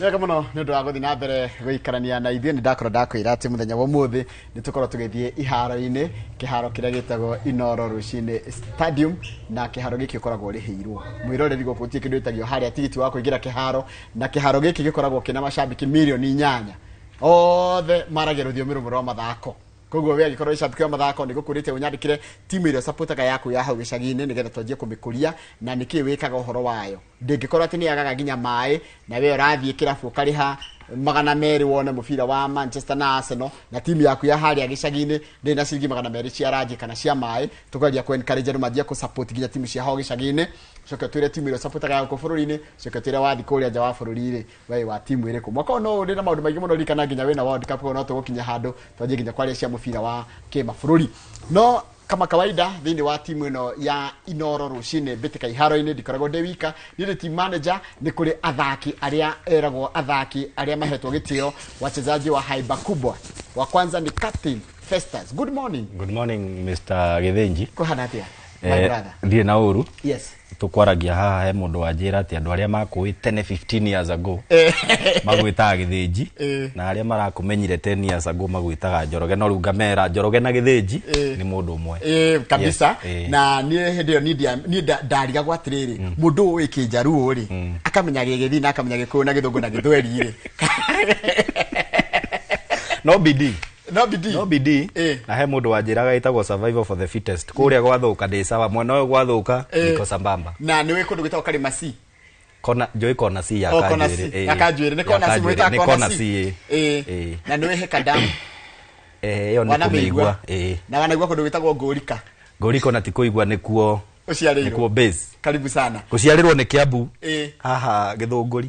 Wega muno nĩ ũndũ wa gũthiĩ na mbere gũikarania na ithuĩ. Nĩ ndakorwo ndakwĩra atĩ mũthenya wa ũmũthĩ nĩ tũkorwo tũgĩthiĩ iharo-inĩ, kĩharo kĩrĩa gĩtagwo Inoro Rũcinĩ Stadium, na kĩharo gĩkĩ ũkoragwo ũrĩhĩirwo mwĩroreri gũkũ, gũtirĩ kĩndũ gĩtagio harĩa tigiti wa kũingĩra kĩharo, na kĩharo gĩkĩ gĩkoragwo kĩna macambĩki 8,000,000 othe maragia rũthiomi rũmwe rwa mathako. Koguo we angĩkorwo wĩ cambĩki wa mathako, nĩ gũkũrĩte ũnyandĩkĩre timu ĩrĩa ũcapotaga yaku ya hau gĩcagi-inĩ, nĩgetha twanjie kũmĩkũria na nĩkĩ wĩkaga ũhoro wayo. Ndĩngĩkorwo atĩ nĩ yagaga nginya maĩ na we ũrathiĩ kĩrabu ũkarĩha 200 wone mũbira wa Manchester na Arsenal, na timu yaku ya harĩa gĩcagi-inĩ ndĩrĩ na ciringi 200 cia ranji kana cia maĩ. Tũkageria kũ encourage andũ manjie kũ support nginya timu cia hau gĩcagi-inĩ. Ũcoke ũtwĩre timu ĩrĩa ũcapotaga ya gũkũ bũrũri-inĩ, ũcoke ũtwĩre wathiĩ kũrĩa nja wa bũrũri-rĩ, we wa timu ĩrĩkũ. Mwaka ũyũ no ũrĩ na maũndũ maingĩ mũno, ririkana nginya wĩna World Cup, koguo no tũgũkinya handũ twanjie nginya kwaria cia mũbira wa kĩmabũrũri. No kama kawaida thĩinĩ wa timu ĩno ya Inoro Rũcinĩ mbĩtĩka iharo-inĩ, ndikoragwo ndĩ wika. Niĩ ndĩ team manager, nĩ kũrĩ athaki arĩa eragwo athaki arĩa mahetwo gĩtĩo, wachezaji wa haiba kubwa. Wa kwanza ni Captain Festus. Good morning. Good morning, Mr. Githinji. Kũhana atĩa, my brother? Ndirĩ na ũru. Yes. Tũkwaragia haha he mũndũ wanjĩra atĩ andũ arĩa makũĩ tene 15 years ago magwĩtaga Gĩthĩnji, na arĩa marakũmenyire 10 years ago magwĩtaga Njoroge, no rĩu ngamera Njoroge na Gĩthĩnji nĩ mũndũ ũmwe. Kabisa. Yes. Na niĩ hĩndĩ ĩyo niĩ ndarigagwo atĩrĩrĩ, mũndũ ũyũ wĩ kĩnjaruo rĩ, akamenya gĩgĩthi na akamenya gĩkũyũ na gĩthũngũ na gĩthweri rĩ? No bidii. No bidii. No bidii. Na he mũndũ wanjĩraga ĩtagwo survival for the fittest. Kũrĩa gwathũka ndĩ sawa, mwena ũyũ gwathũka niko sambamba. Na nĩ wĩ kũndũ gwĩtagwo Karima C? Kona njũĩ kona C ya Oh, kona Kanjuĩrĩ. C. Ya Kanjuĩrĩ. Nĩ kona C, Ya Kanjuĩrĩ, mwĩtaga nĩ kona kona C. C, ĩ. Na nĩ wĩ Heka Dam? Ĩyo nĩ Wanamĩigua? kũmĩigua, ĩ. Na wanaigua kũndũ gwĩtagwo Ngũrika? Ngũriko na ti kũigua, nĩkuo. Ũciarĩirwo? Nĩkuo base. Karibu sana. Gũciarĩrwo nĩ Kiambu, haha Gĩthũngũri.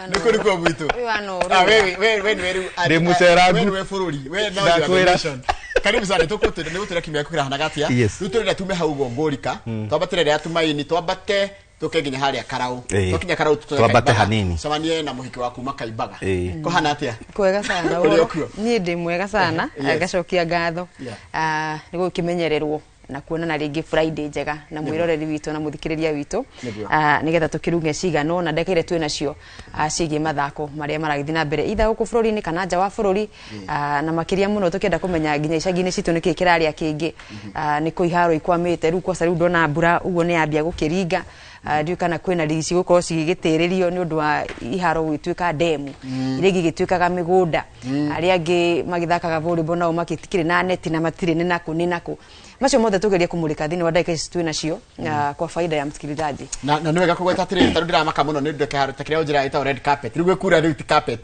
Nĩ kũrĩ kuo gwitũ. Ũyũ wa Ah, we nĩwe rĩu Ndĩ mũcerangu. We nĩwe bũrũri. We no you are the Ndakwĩra. nation. Karibu sana. Tũkũtwĩra nĩ gũtwĩra kiumia kĩrahanaga atĩa. Rĩu tũrenda tume hau ũguo Ngũrika, twambatĩre rĩa Tumaini, twambate tũke nginya harĩa Karau. Twakinya Karau tũtoe Twambate Kaimbaga. hanini. Cemanie na mũhiki wa kuma Kaimbaga. Kũhana atĩa? Kwega sana. Ũrĩ Ũhoro? okuo? Niĩ ndĩ mwega sana. Ngacokia ngatho. Ah, nĩ gũkĩmenyererwo na kuonana rĩngĩ Friday njega na mwĩroreri witũ na mũthikĩrĩria witũ. Ah, nĩgetha tũkĩrunge cigano na ndagĩka iria twĩ nacio, ah, ciĩgiĩ mathako marĩa maragĩthiĩ na mbere either gũkũ bũrũri-inĩ kana nja wa bũrũri. Ah, na makĩria mũno tũkĩenda kũmenya nginya icagi-inĩ citũ nĩkĩ kĩrarĩa kĩngĩ. Ah, nĩ kũ iharo ikwamĩte rĩu, kwaca rĩu ndona mbura ũguo nĩ yambia gũkĩringa. Ah, ndiũĩ kana kwĩna rigi cigũkorwo cigĩgĩtĩrĩrio nĩ ũndũ wa iharo gũgĩtuĩka ndemu, iria ingĩ igĩtuĩkaga mĩgũnda, arĩa angĩ magĩthakaga volleyball nao makĩtikĩrĩ na neti na matirĩ nĩ nakũ nĩ nakũ. Macio mothe tũgerie kũmũrĩka thĩinĩ wa ndagĩka ici twĩ nacio, ah, kwa faida ya msikilizaji. Na nĩ wega kũgweta atĩrĩrĩ, tondũ ndĩramaka mũno nĩ ũndũ kĩharo ta kĩrĩa ũnjĩra gĩtagwo red carpet. Rĩu gwĩkura rĩu ti carpet.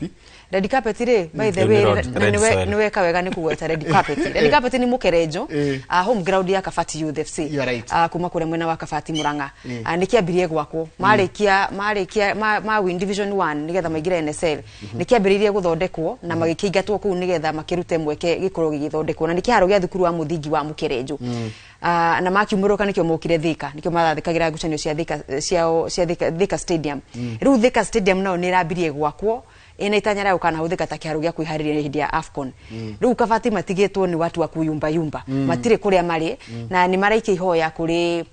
Red carpet rĩ, by the Rĩu way, nĩ na red soil. nĩ weka wega nĩ kũgweta red carpet. Red carpet nĩ mũkerenjo, home ground ya Kabati Youth FC. You are right. Kuma kũrĩa mwena wa Kabati Murang'a. Nĩ kĩambirie gwakwo marĩkia ma win division 1 nĩgetha maingĩre NSL, nĩ kĩambĩrĩirie gũthondekwo na magĩkĩingatwo kũu nĩgetha makĩrute mweke gĩkorwo gĩgĩthondekwo, na nĩ kĩharo gĩa thukuru wa mũthingi wa Mũkerenjo. Ah, na makiumũrũka nĩkĩo mokire Thika, nĩkĩo marathĩkagĩra ngucanio cia Thika ciao cia Thika, Thika Stadium. Rĩu Thika Stadium nayo nĩ ĩrambirie gwakwo ĩna itanya rĩa gũkanahũthĩka ta kĩharo gĩa kwĩharĩria hĩndĩ ya AFCON. Rĩu Kabati matigĩtwo nĩ watu wa kuyumbayumba, matirĩ kũrĩa marĩ, na nĩ maraikia ihoya kũrĩ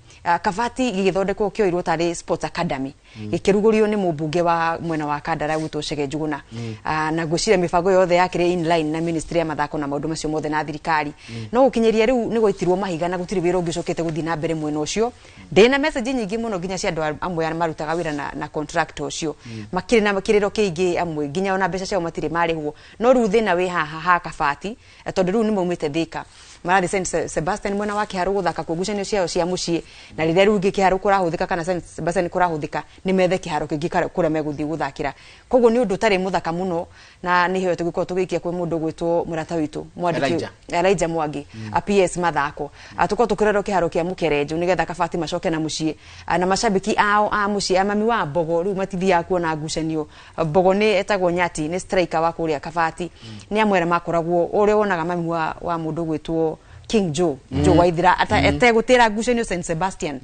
Kabati gĩgĩthondekwo kĩoirwo tarĩ Sports Academy, gĩkĩrugũrio nĩ mũmbunge wa mwena wa Kandara gwĩtwo Chege Njuguna. Na ngwĩciria mĩbango yothe yakĩrĩ in line na ministry ya mathako na maũndũ macio mothe na thirikari, no gũkinyĩria rĩu nĩ gwaitirwo mahiga na gũtirĩ wĩra ũngĩ ũcokete gũthiĩ na mbere mwena ũcio. Ndĩna message nyingĩ mũno nginya cia andũ amwe arĩa marutaga wĩra na contract ũcio, makĩrĩ na kĩrĩro kĩingĩ, amwe nginya ona mbeca ciao matirĩ marĩhwo. No rĩu thĩna wĩ haha ha Kabati, tondũ rĩu nĩ maumĩte Thika, marathiĩ St Sebastian mwena wa Kĩharũ gũthaka kuo ngucanio ciao cia mũciĩ, na rĩrĩa rĩu ingĩ Kĩharũ kũrahũthĩka kana St Sebastian kũrahũthĩka, nĩ methe kĩharo kĩngĩ kũrĩa megũthiĩ gũthakĩra. Koguo nĩ ũndũ ũtarĩ mũthaka mũno, na nĩ iheo tũgĩkorwo tũgĩikia kwĩ mũndũ gwĩtwo mũrata witũ mwandĩki Elijah. Elijah Mwangi, a PS mathako, tũkorwo tũkĩrerwo kĩharo kĩa Mũkerenjo nĩgetha Kabati macoke na mũciĩ. Ah, na macambĩki ao a mũciĩ a mami wa Mbogo rĩu matithiaga kuona ngucanio. Mbogo nĩ etagwo Nyati, nĩ striker wa kũrĩa Kabati, nĩ amwe arĩa makoragwo ũrĩa wonaga mami wa mũndũ gwĩtwo King Joe Joe Waithira ategũtĩra ngucanio St Sebastian.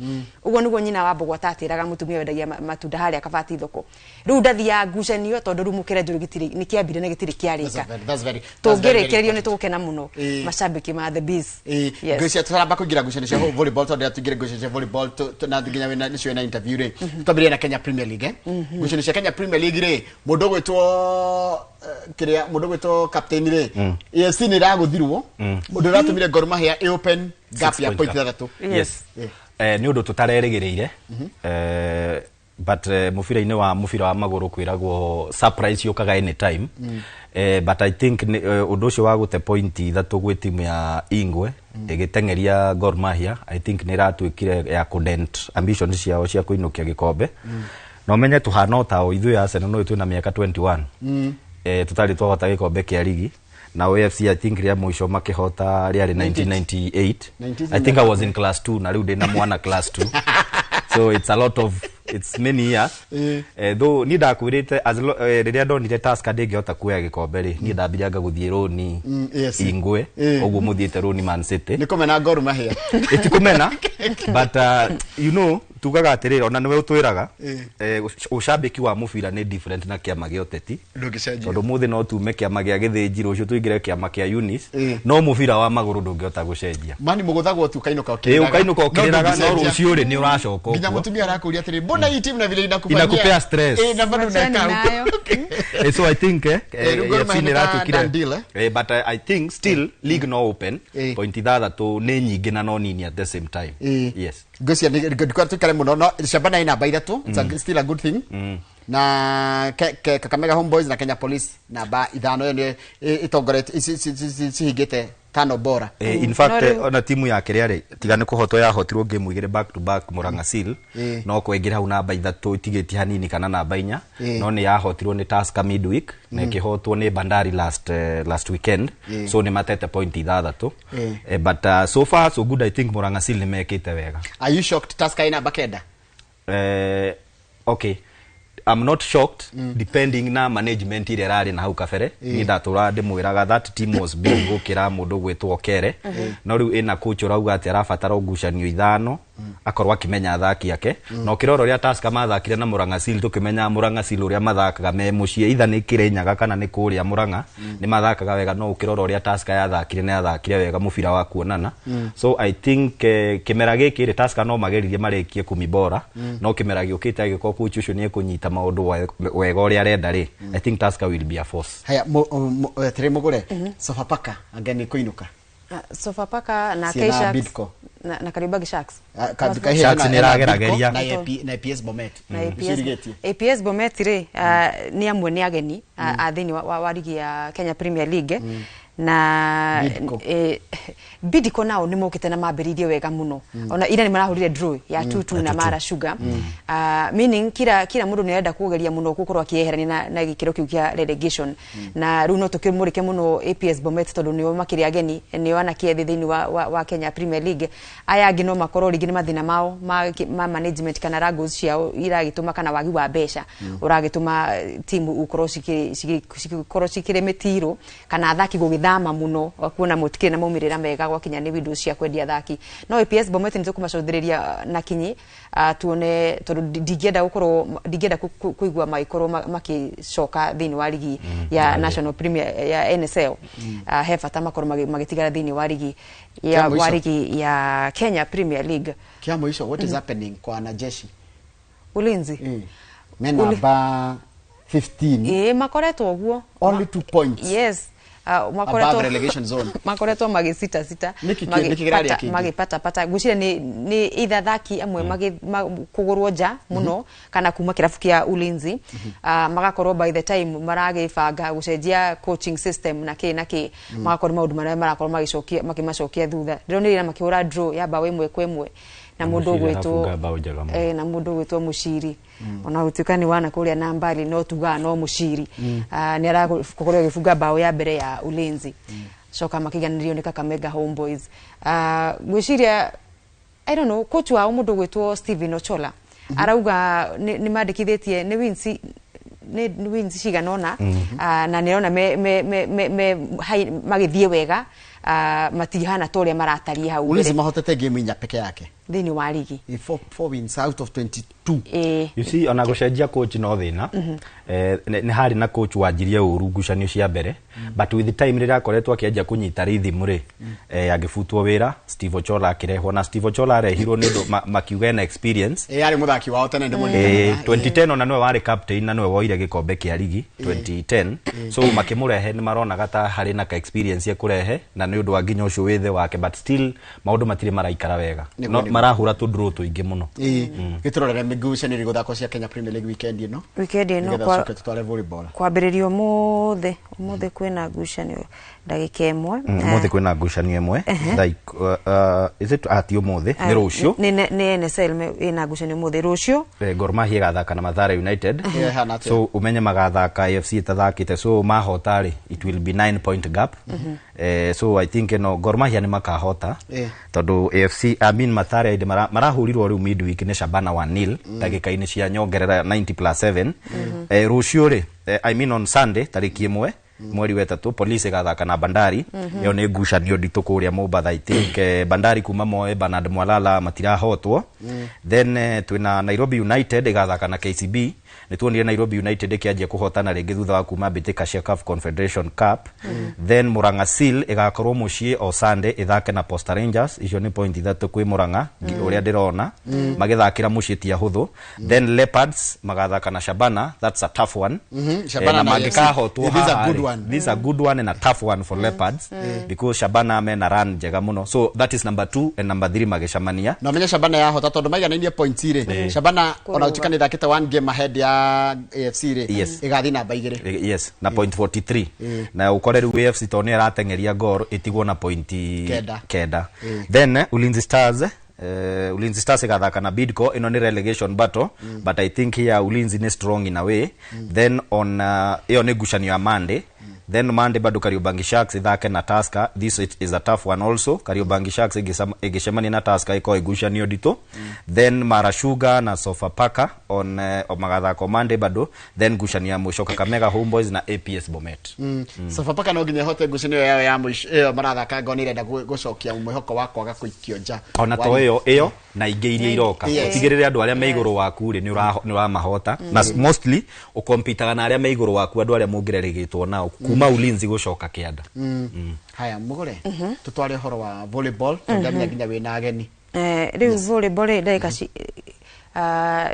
Ũguo nĩguo nyina wa Mbũgua atatĩraga mũtumia wendagia matunda harĩa Kabati thoko. Rĩu ndathiaga ngucanio tondũ rĩu mũkĩra njũru gĩtirĩ nĩ kĩambire na gĩtirĩ kĩarĩka. That's very Tũngĩrĩkĩrio nĩ tũgũkena mũno, macambĩki ma the Bees. Yes. Ngwĩciria tũtaramba kũingĩra ngucanio cia volleyball, tondũ tũingĩre ngucanio cia volleyball na nginya wĩna nĩcio wĩna interview rĩ, twambĩrĩrie na Kenya Premier League. Ngucanio cia Kenya Premier League rĩ, mũndũ ũgwĩtwo kĩrĩa, mũndũ ũgwĩtwo captain rĩ, AFC nĩ ĩragũthirwo, ũndũ ũratũmire Gor Mahia ĩ open gap ya point point gap. 6. Yes. Nĩ ũndũ tũtarerĩgĩrĩire, but mũbira-inĩ wa mũbira wa magũrũ kwĩragwo surprise yũkaga anytime. But I think ũndũ ũcio wa gũte point 3 gwĩ timu ya Ingwe ĩgĩteng'eria Gor Mahia, I think nĩ ĩratuĩkire ya kũdent ambition ciao cia kũinũkia gĩkombe. Na ũmenye tũhana o tao ithuĩ Arsenal, no twĩna mĩaka 21 tũtarĩ twahota gĩkombe kĩa rigi, na AFC I think rĩa mũico makĩhota rĩarĩ 1998. I think I was in class 2, na rĩu ndĩna mwana class 2, so it's a lot of, it's many years. Though niĩ ndakwĩrĩte rĩrĩa ndonire Tusker ndĩngĩhota kuoya gĩkombe rĩ, niĩ ndambire gũthiĩ rũni AFC. Ingwe ũguo mũthiĩte rũni Man City. Nĩ kũmena Gor Mahia. Ĩtikumena, but tugaga atĩrĩrĩ, ona nĩwe ũtwĩraga ũcambĩki wa mũbira nĩ different na kĩama gĩa ũteti. Ndũngĩcenjia. Tondũ mũthĩ no tume kĩama gĩa gĩthĩnji, rũciũ tũingĩre kĩama kĩa Eunice, no mũbira wa magũrũ ndũngĩhota gũcenjia. Mani mũgũthagwo tu, ũkainũka. Ĩ, ũkainũka ũkĩrĩraga, no rũciũ rĩ, nĩ ũracoka nginya ũguo. Mũtumia arakũria atĩrĩ, mbona hii timu na vile inakufanyia Inakupea stress. Na bado Wachani unakaa nayo. huko. So I think Rĩu Gor AFC Mahia nĩ nĩ ta ĩratuĩkire done deal, eh? But I think still league no open. Point 6 nĩ nyingĩ na no nini at the same time. Yes. Ngwĩciria ndikwa tuikare mũno, no Shabana ĩ namba 3. It's still a good thing. Na Kakamega Homeboys na Kenya Police namba 5, ĩyo nĩ ĩtongoretie cihingĩte tano bora. In fact, No, ona timu ya kĩrĩa rĩ, tiga nĩ kũhotwo yahotirwo game 2 back to back, Murang'a Seal, no kũingĩra hau namba 3 itigĩtie hanini kana namba 4. No nĩ yahotirwo nĩ Tusker midweek na ĩkĩhotwo nĩ Bandari last weekend, so nĩ matete point 6. But so far so good. I think Murang'a Seal nĩ mekĩte wega. Are you shocked Tusker ĩ namba 9? Okay, I'm not shocked, depending na management ĩrĩa ĩrarĩ na hau kabere. Niĩ ndatũraga ndĩmwĩraga that team was big gũkĩra mũndũ gwĩtwo Kere, no rĩu ĩna coach ũrauga atĩ arabatara ngucanio 5 akorwo akĩmenya athaki ake. Na ũkĩrora ũrĩa Tusker mathakire na Murang'a Seal, tũkĩmenya Murang'a Seal ũrĩa mathakaga me mũciĩ, either nĩ Kĩrĩnyaga kana nĩ kũrĩa Murang'a, nĩ mathakaga wega. No ũkĩrora ũrĩa Tusker yathakire, nĩ yathakire wega mũbira wa kuonana. So I think kĩmera gĩkĩ rĩ, Tusker no mageririe marĩkie kumi bora, no kĩmera gĩũkĩte angĩkorwo coach ũcio nĩ ekũnyita maũndũ wega ũrĩa arenda rĩ, I think Tusker will be a force. Haya, atĩrĩ, mũgũre Sofapaka anga nĩ kũinũka? Sofapaka na Ciĩna K-Sharks Bidco. na Kariobangi Sharks. Ah, Sharks nĩ ĩragerageria. Na AP na APS Bomet. Na APS. Nĩciĩrigĩtie. APS Bomet rĩ, nĩ amwe nĩ ageni a thĩinĩ wa ligi ya Kenya Premier League na Bidco. Bidco nao nĩ mokĩte na mambĩrĩirie wega mũno. Ona ira nĩ marahũrire draw ya 2-2 na Mara Sugar. Meaning kila mũndũ nĩ arenda kũgeria mũno gũkorwo akĩeherania na gĩkĩro kĩu kĩa relegation. Na rĩu no tũkĩmũrĩke mũno APS Bomet tondũ nĩo makĩrĩ ageni, nĩo anake ethĩ thĩinĩ wa Kenya Premier League. Aya angĩ no makorwo rĩngĩ nĩ mathĩna mao ma management kana rangos ciao iragĩtũma, kana wagi wa mbeca ũragĩtũma timu gũkorwo cikorwo cikĩrĩ mĩtiro, kana athaki gũgĩthama mũno, kuona mũtikĩrĩ na maumĩrĩra mega gwakinya nĩ windows cia kwendia athaki. No APS Bomet nĩ tũkũmacũthĩrĩria na kinyi, tuone, tondũ ndingĩenda gũkorwo ndingĩenda kũigua magĩkorwo makĩcoka thĩinĩ wa ligi ya National Premier ya NSL. He bata makorwo magĩtigara thĩinĩ wa ligi ya Kĩa mũico. wa ligi ya Kenya Premier League. Kĩa mũico, what is happening kwa wanajeshi? Ulinzi. Me namba 15. Ĩĩ, makoretwo ũguo. Only 2 points Yes. Above relegation zone. Makoretwo magĩcita cita. Nĩkĩ kĩrarĩa kĩngĩ? Magĩpata pata. Ngwĩciria nĩ either athaki amwe kũgũrwo nja mũno kana kuma kĩrabu kĩa Ulinzi, magakorwo by the time maragĩbanga gũcenjia coaching system na kĩ na kĩ, magakorwo maũndũ marĩa marakorwo magĩcokia makĩmacokia thutha. Ndĩronire ira makĩhũra draw ya bao 1-1 na Na mũndũ Mũciri ũgwĩtwo arafunga bao njega mũno. Na mũndũ ũgwĩtwo Mũciri, ona gũtuĩka nĩ wana kũrĩa na mbali, no tugaga no Mũciri. Nĩ arakorwo agĩbunga bao ya mbere ya Ulinzi, coka makĩiganĩrio nĩ Kakamega Homeboys. Ngwĩciria, I don't know, coach wao mũndũ ũgwĩtwo Steven Ochola arauga nĩ mandĩkithĩtie nĩ wins, nĩ wins cigana ũna. Na nĩrona me magĩthiĩ wega. Matihana ta ũrĩa maratariĩ hau Ulinzi mbere mahotete game inya peke yake. Thĩinĩ wa ligi. 4 wins out of 22. You see, ona gũcenjia coach no thĩna. Nĩ harĩ na coach wanjirie ũru ngucanio cia mbere, but with the time rĩrĩa akoretwo akĩanjia kũnyita rhythm rĩ, agĩbutwo wĩra, Steve Ochola akĩrehwo, na Steve Ochola arehirwo nĩ ũndũ makiuga ena experience. Arĩ mũthaki wao tene, ndĩmũririkanaga. 2010 ona nĩwe warĩ captain na nĩwe woire gĩkombe kĩa ligi 2010, so makĩmũrehe nĩ maronaga ta harĩ na ka experience ekũrehe, na nĩ ũndũ wa nginya ũcio wĩthĩ wake, but still maũndũ matirĩ maraikara wega. Nĩguo, No, nĩguo. Marahũra tũ draw tũingĩ mũno. Gĩtũrorere mĩgucanio gũthakwo cia Kenya Premier League weekend ĩno. Weekend ĩno. Nĩgetha ũcoke tũtware volleyball. Kwambĩrĩria ũmũthĩ, ũmũthĩ kwĩna ngucanio ndagĩka 1. Ũmũthĩ kwĩna ngucanio ĩmwe, like, is it ati ũmũthĩ nĩ rũciũ? Nĩ NSL ĩna ngucanio ũmũthĩ, rũciũ. Gor Mahia ĩgathaka na Mathare United. Ĩyo ĩhana atĩa? So umenye magathaka AFC ĩtathakĩte, so mahota rĩ, it will be 9 point gap. So I think ĩno Gor Mahia nĩ makahota, tondũ AFC, I mean Mathare hĩndĩ marahũrirwo rĩu midweek nĩ Shabana 1-0 ndagĩka-inĩ cia nyongerera 90 plus 7. Rũciũ rĩ, I mean on Sunday tarĩki 1 mweri wa 3, Police ĩgathaka na Bandari. Ĩyo nĩ ngucanio nditũ kũrĩa Mombatha. I think Bandari kuma moe Bernard Mwalala matirahotwo. Then twĩna Nairobi United ĩgathaka na KCB. Nĩ tuonire Nairobi United ĩkĩanjia kũhotana rĩngĩ thutha wa kuma mbĩtĩka cia CAF Confederation Cup. Then Murang'a Seal ĩgakorwo mũciĩ o Sunday ĩthake na Posta Rangers. Icio nĩ point 3 kwĩ Murang'a, ũrĩa ndĩrona magĩthakĩra mũciĩ ti ahũthũ. Then Leopards magathaka na Shabana. That's a tough one. Shabana na na AFC. mangĩkahotwo It is a haha good rĩ, one. this is a good one and a tough one for Leopards because Shabana mena run njega mũno. So that is number 2 and number 3 magĩcemania. Na ũmenye Shabana yahota, tondũ maiganainie points rĩ, Shabana ona gũtuĩka nĩ ĩthakĩte one game ahead ya AFC rĩ, ĩgathiĩ namba 2. Yes, na point 43, na ukore rĩu AFC tondũ nĩ ĩratengeria Gor ĩtigwo na point 9. 9. Then Ulinzi Stars, Ulinzi Stars ĩgathaka na Bidco. Ĩno nĩ relegation battle, but I think here Ulinzi nĩ strong in a way. Then on ĩyo nĩ ngucanio ya Monday. Then Monday bado Kariobangi Sharks ithake na Tusker. This is a tough one also. Kariobangi Sharks ĩgĩcemania na Tusker ĩkorwo ĩgucanio nditũ. Then Mara Sugar na Sofapaka on magathako Monday bado. Then ngucanio ya mũico, Kakamega Homeboys na APS Bomet. Sofapaka no nginya ĩhote ngucanio yao ya mũico ĩyo marathaka, ngo nĩ ĩrenda gũcokia mwĩhoko wa kwaga kũikio nja. Ona to ĩyo ĩyo na ingĩ iria iroka, ũtigĩrĩre andũ arĩa me igũrũ waku rĩ, nĩ ũramahota, na mostly ũkompitaga na arĩa me igũrũ waku, andũ arĩa mũngĩreregĩtwo nao kuma Ulinzi gũcoka kĩanda. Haya, mũgũre tũtware ũhoro wa volleyball, tondũ ndamenya nginya wĩna ageni. Rĩu volleyball rĩ, ndagĩka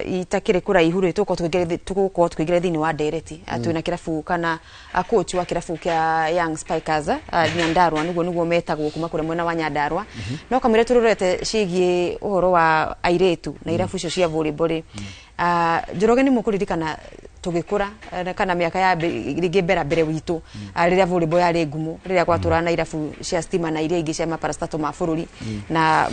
itakĩrĩ kũraihu rĩ, tũgũkorwo tũkĩingĩra thĩinĩ wa ndereti. Twĩna kĩrabu kana coach wa kĩrabu kĩa Young Spikers, Nyandarua nĩguo metagwo, kuma kũrĩa mwena wa Nyandarua. No kamũira tũrorete ciĩgiĩ ũhoro wa airĩtu na irabu icio cia volleyball rĩ, Njoroge, nĩ mũkũririkana tũgĩkũra, kana mĩaka ya rĩngĩ mbere mbere witũ, rĩrĩa volleyball yarĩ ngumo, rĩrĩa gwatũraga na irabu cia stima na iria ingĩ cia maparastato ma bũrũri, na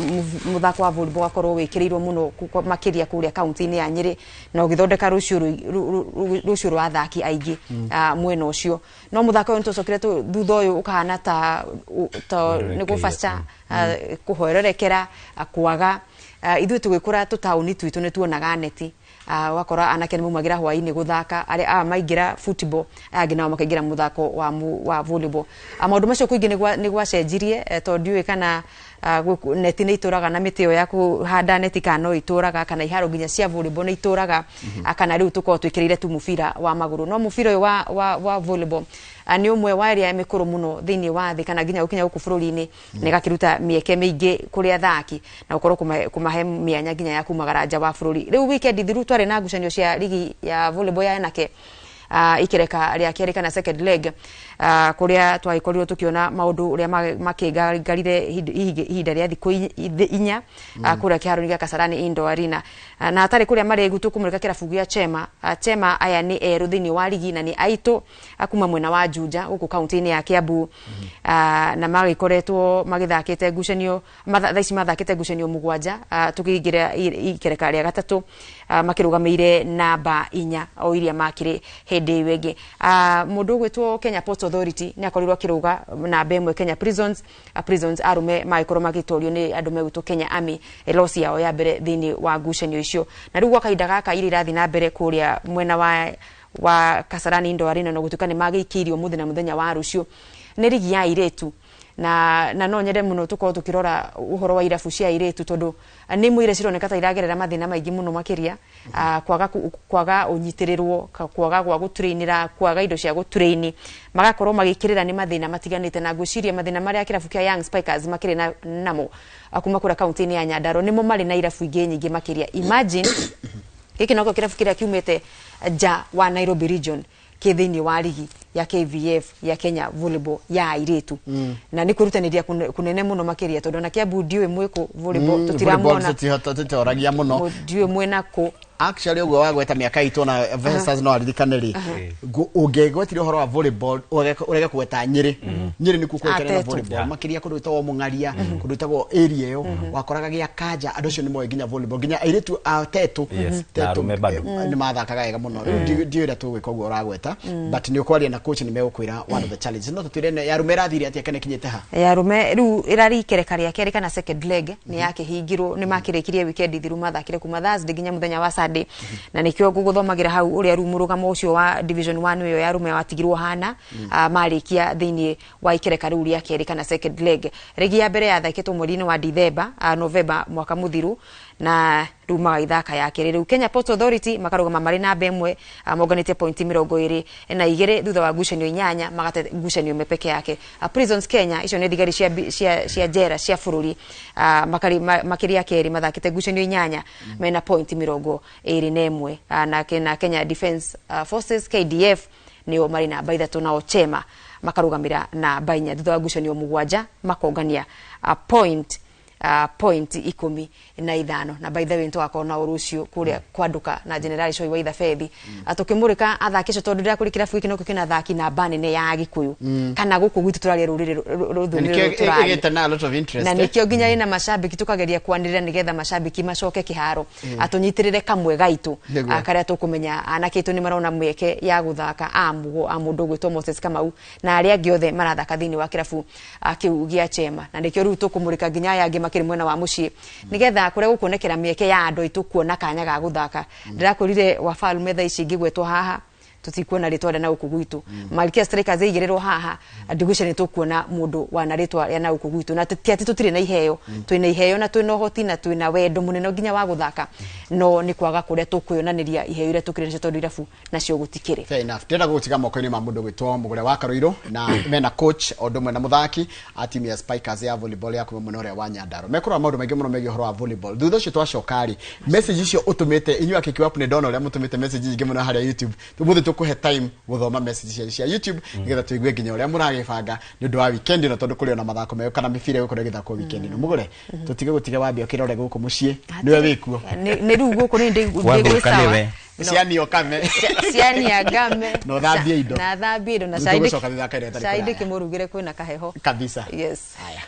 mũthako wa volleyball wakorwo wĩkĩrĩirwo mũno makĩria kũrĩa kaunti-inĩ ya Nyĩrĩ, na ũgĩthondeka rũciũ rwa athaki aingĩ mwena ũcio. No mũthako ũyũ nĩtũcokire thutha ũyũ ũkahana ta nĩ gũbaca kũhwererekera, kwaga. Ithuĩ tũgĩkũra tũtaũni twitũ nĩ tuonaga neti. Wakora anake nĩ maumagĩra hwaĩ-inĩ gũthaka, arĩa aya maingĩra football, aya angĩ nao makaingĩra mũthako wa volleyball. Maũndũ macio kũingĩ nĩ gwacenjirie, tondũ ndiũĩ kana neti nĩ itũraga na mĩtĩ ĩyo ya kũhanda neti, kana no itũraga, kana iharo nginya cia volleyball nĩ itũraga, kana rĩu tũkorwo twĩkĩrĩire tu mũbira wa magũrũ. No mũbira ũyũ wa volleyball nĩ ũmwe wa ĩrĩa mĩkũrũ mũno thĩinĩ wa thĩ kana nginya gũkinya gũkũ bũrũri-inĩ, na ĩgakĩruta mĩeke mĩingĩ kũrĩ athaki na gũkorwo kũmahe mĩanya nginya ya kumagara nja wa bũrũri. Rĩu weekend thiru twarĩ na ngucanio cia ligi ya volleyball ya anake, ikereka rĩa kerĩ kana second leg, kũrĩa twagĩkorirwo tũkĩona maũndũ ũrĩa makĩngarire ihinda rĩa thikũ 4 kũrĩa kĩharo-inĩ gĩa Kasarani Indoor Arena. Na hatarĩ kũrĩa marĩgu tũkũmũrĩka kĩrabu gĩa Chema. Chema aya nĩ erũ thĩinĩ wa ligi na nĩ aitũ kuma mwena wa Juja gũkũ kaunti-inĩ ya Kiambu, na magĩkoretwo magĩthakĩte ngucanio thaa ici mathakĩte ngucanio 7, tũkĩingĩra ikereka rĩa gatatũ, makĩrũgamĩire namba 4 o iria makĩrĩ hĩndĩ ĩyo ĩngĩ. Mũndũ ũgwĩtwo Kenya Ports Authority nĩ akorirwo akĩrũga namba 1 Kenya Prisons. Prisons arũme magĩkorwo magĩtorio nĩ andũ megwĩtwo Kenya Army, loss yao ya mbere thĩinĩ wa ngucanio icio. Na rĩu gwa kahinda gaka iria irathiĩ na mbere kũrĩa mwena wa Kasarani Indoor Arena, na gũtuĩka nĩ magĩikĩirio mũthĩ na mũthenya wa rũciũ, nĩ ligi ya airĩtu. Na no nyende muno tukorwo tukirora uhoro wa irabu cia airitu tondu ni mwire cironeka ta iragerera mathina maingi muno makiria, kwaga unyitirirwo, kwaga gwa gutrainira, kwaga indo cia gutraini, magakorwo magikirira ni mathina matiganite. Na ngwiciria mathina maria kirabu kia Young Spikers makiri namo kuma kura kaunti-ini ya Nyandarua nimo mari na irabu ingi nyingi makiria. Imagine giki noko kirabu kiria kiumite nja wa Nairobi region ki thiini wa ligi ya KVF ya Kenya volleyball ya airitu, na ni kwirutaniria kunene muno makiria tondu na Kiambu ndiũĩ mwĩkũ volleyball tutiramona, tutioragia muno ndiũĩ mwena kũ. Actually uguo wagweta miaka itu na Vestas no aririkane ri ungegwetire uhoro wa volleyball urege kugweta Nyeri. Nyeri nikuo kuĩkaine na volleyball makiria kundu gwitagwo Mung'aria, kundu gwitagwo area iyo wakoraga gia kanja andu acio ni moĩ nginya volleyball, nginya airitu a tetu ni mathakaga wega muno. Riu ndiũĩ ũrĩa tũgwĩka ũguo ũragweta, but ni ũkwaria na coach ni megũkwĩra one of the challenges. No tũtwĩre ya rume ĩrathire atĩa kana ĩkinyĩte ha? Ya rume riu ĩrarĩ ikereka rĩa kerĩ kana second leg ni yakĩhingirwo, ni makĩrĩkirie weekend thiru, mathakire kuma Thursday nginya mũthenya wa Sunday, na nikio ngũgũthomagĩra hau ũrĩa rĩu mũrũgamo ũcio wa division 1 ĩyo ya rume watigirwo hana marĩkia thĩinĩ wa ikereka rĩu rĩa kerĩ kana second leg. Rigi ya mbere yathakĩtwo mweri-inĩ wa Dithemba, Novemba mwaka mũthiru, na rĩu magaithaka ya kerĩ. Rĩu Kenya Ports Authority makarũgama marĩ namba ĩmwe, monganĩtie pointi 22 thutha wa ngucanio 8, magate ngucanio ĩmwe peke yake. Prisons Kenya icio nĩ thigari cia njera cia bũrũri, makĩria kerĩ mathakĩte ngucanio 8 mena pointi 21, na Kenya Defence Forces KDF nĩo marĩ namba 3, nao Chema makarũgamĩra namba 4 thutha wa ngucanio 7 makongania point 15. Na by the way nitwakorwo na urucio kuria kwanduka na General Shoi wa Ithabethi atukimurika athaki acio tondu ndirakuri kirabu giki nokio kina athaki namba nene ya Gikuyu kana guku gwitu turaria ruriri ruthumu turaria na lot of interest, na nikio nginya ina mashabiki tukageria kwanirira nigetha mashabiki macoke kiharo atunyitirire kamwe gaitu karia tukumenya anake itu ni marona mweke ya guthaka a mundu gwitwo Moses Kamau na aria angi othe marathaka thiini wa kirabu kiu gia Chema, na nikio riu tukumurika nginya aya angi makiri mwena wa mucii nigetha kuria gukuonekera mieke ya andu aitu kuona kanya ga guthaka. Ndirakurire wafalume thaa ici ngigwetwo haha tutikuona ritwa na guku gwitu, Malkia Strikers igirirwo haha ndigwicia ni tukuona mundu wana ritwa rĩa na guku gwitu, na ti ati tutire na iheo, twina iheo na twina uhoti na twina wendo munene nginya wa guthaka, no ni kwaga kuria tukwionaniria iheo iria tukire nacio tondu irabu nacio gutikire. Fair enough. Ndĩrenda gũgũtiga moko-inĩ ma mũndũ gwĩtwo Mũgũre wa Karoirũ na mena coach o ũndũ ũmwe na mũthaki a timu ya Spikers ya volleyball ya kuma mwena ũrĩa wa Nyandarua. Mekũrora maũndũ maingĩ mũno megiĩ ũhoro wa volleyball. Thutha ũcio twacoka rĩ, message icio ũtũmĩte inyuĩ a KQ Up nĩ ndona ũrĩa mũtũmĩte message nyingĩ mũno harĩa YouTube. Tũmũthĩ tũkũhe time gũthoma message cia YouTube nĩgetha tũigue nginya ũrĩa mũragĩbanga nĩ ũndũ wa weekend ĩno, tondũ kũrĩ ona mathako mega kana mĩbira ĩgũkorwo ĩgĩthakwo weekend ĩno. Mũgũre tũtige gũtiga wambia ũkĩrore gũkũ mũciĩ nĩwe wĩkuo. Nĩ rĩu gũkũ nĩ ndĩgwĩsawa ciani okame ciani agame no thambie indo na thambie indo na cai ndĩkĩmũrugĩre kwĩna kaheho kabisa. Yes. Haya.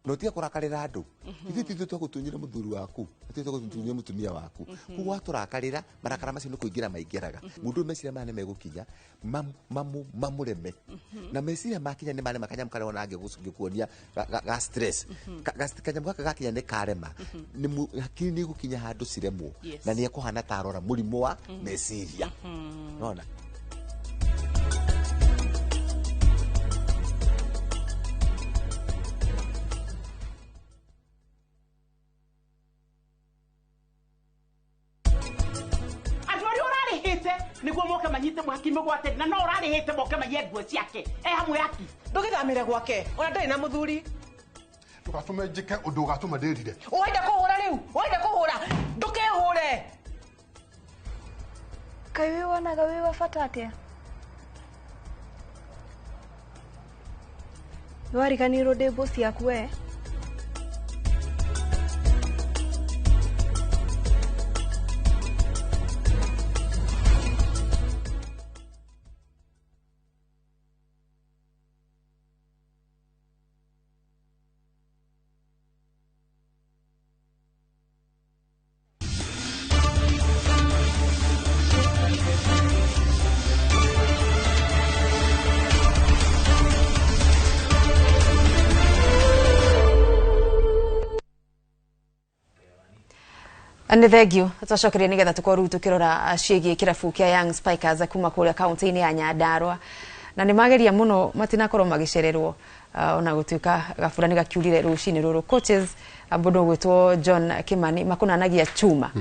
No tiga kũrakarĩra andũ, ithuĩ ti ithuĩ twagũtunyire mũthuri waku, ithuĩ twagũtunyire mũtumia waku, koguo watũrakarĩra marakara macio nĩ kũingĩra maingĩraga. Mũndũ meciria maya nĩ megũkinya mamũreme, na meciria makinya nĩ marema kanyamũ karĩa ona ngĩkuonia ga stress, kanyamũ gaka gakinya nĩ karema, hakiri nĩ igũkinya handũ ciremwo, na nĩ ekũhana ta arora mũrimũ wa meciria. Nona niguo moke manyite mwaki mugwate na no urarihite moke maiye nguo ciake e hamwe aki ndugithamire gwake ona ndari na muthuri ndugatume njike undu ugatuma ndirire wenda kuhura riu wenda kuhura ndukehure kai wi wonaga wi wa bata atia wariganirwo ndi boss yaku we. Nĩ thengio twacokeria nĩgetha tũkorwo rĩu tũkĩrora ciĩgiĩ kĩrabu kĩa Young Spikers kuma kũrĩa kaunti-inĩ ya Nyandarua, na nĩ mageria mũno matinakorwo magĩcererwo, ona gũtuĩka gabura nĩ gakiurire rũcinĩ rũrũ. Coaches, mũndũ ũgwĩtwo John Kimani makunanagia chuma.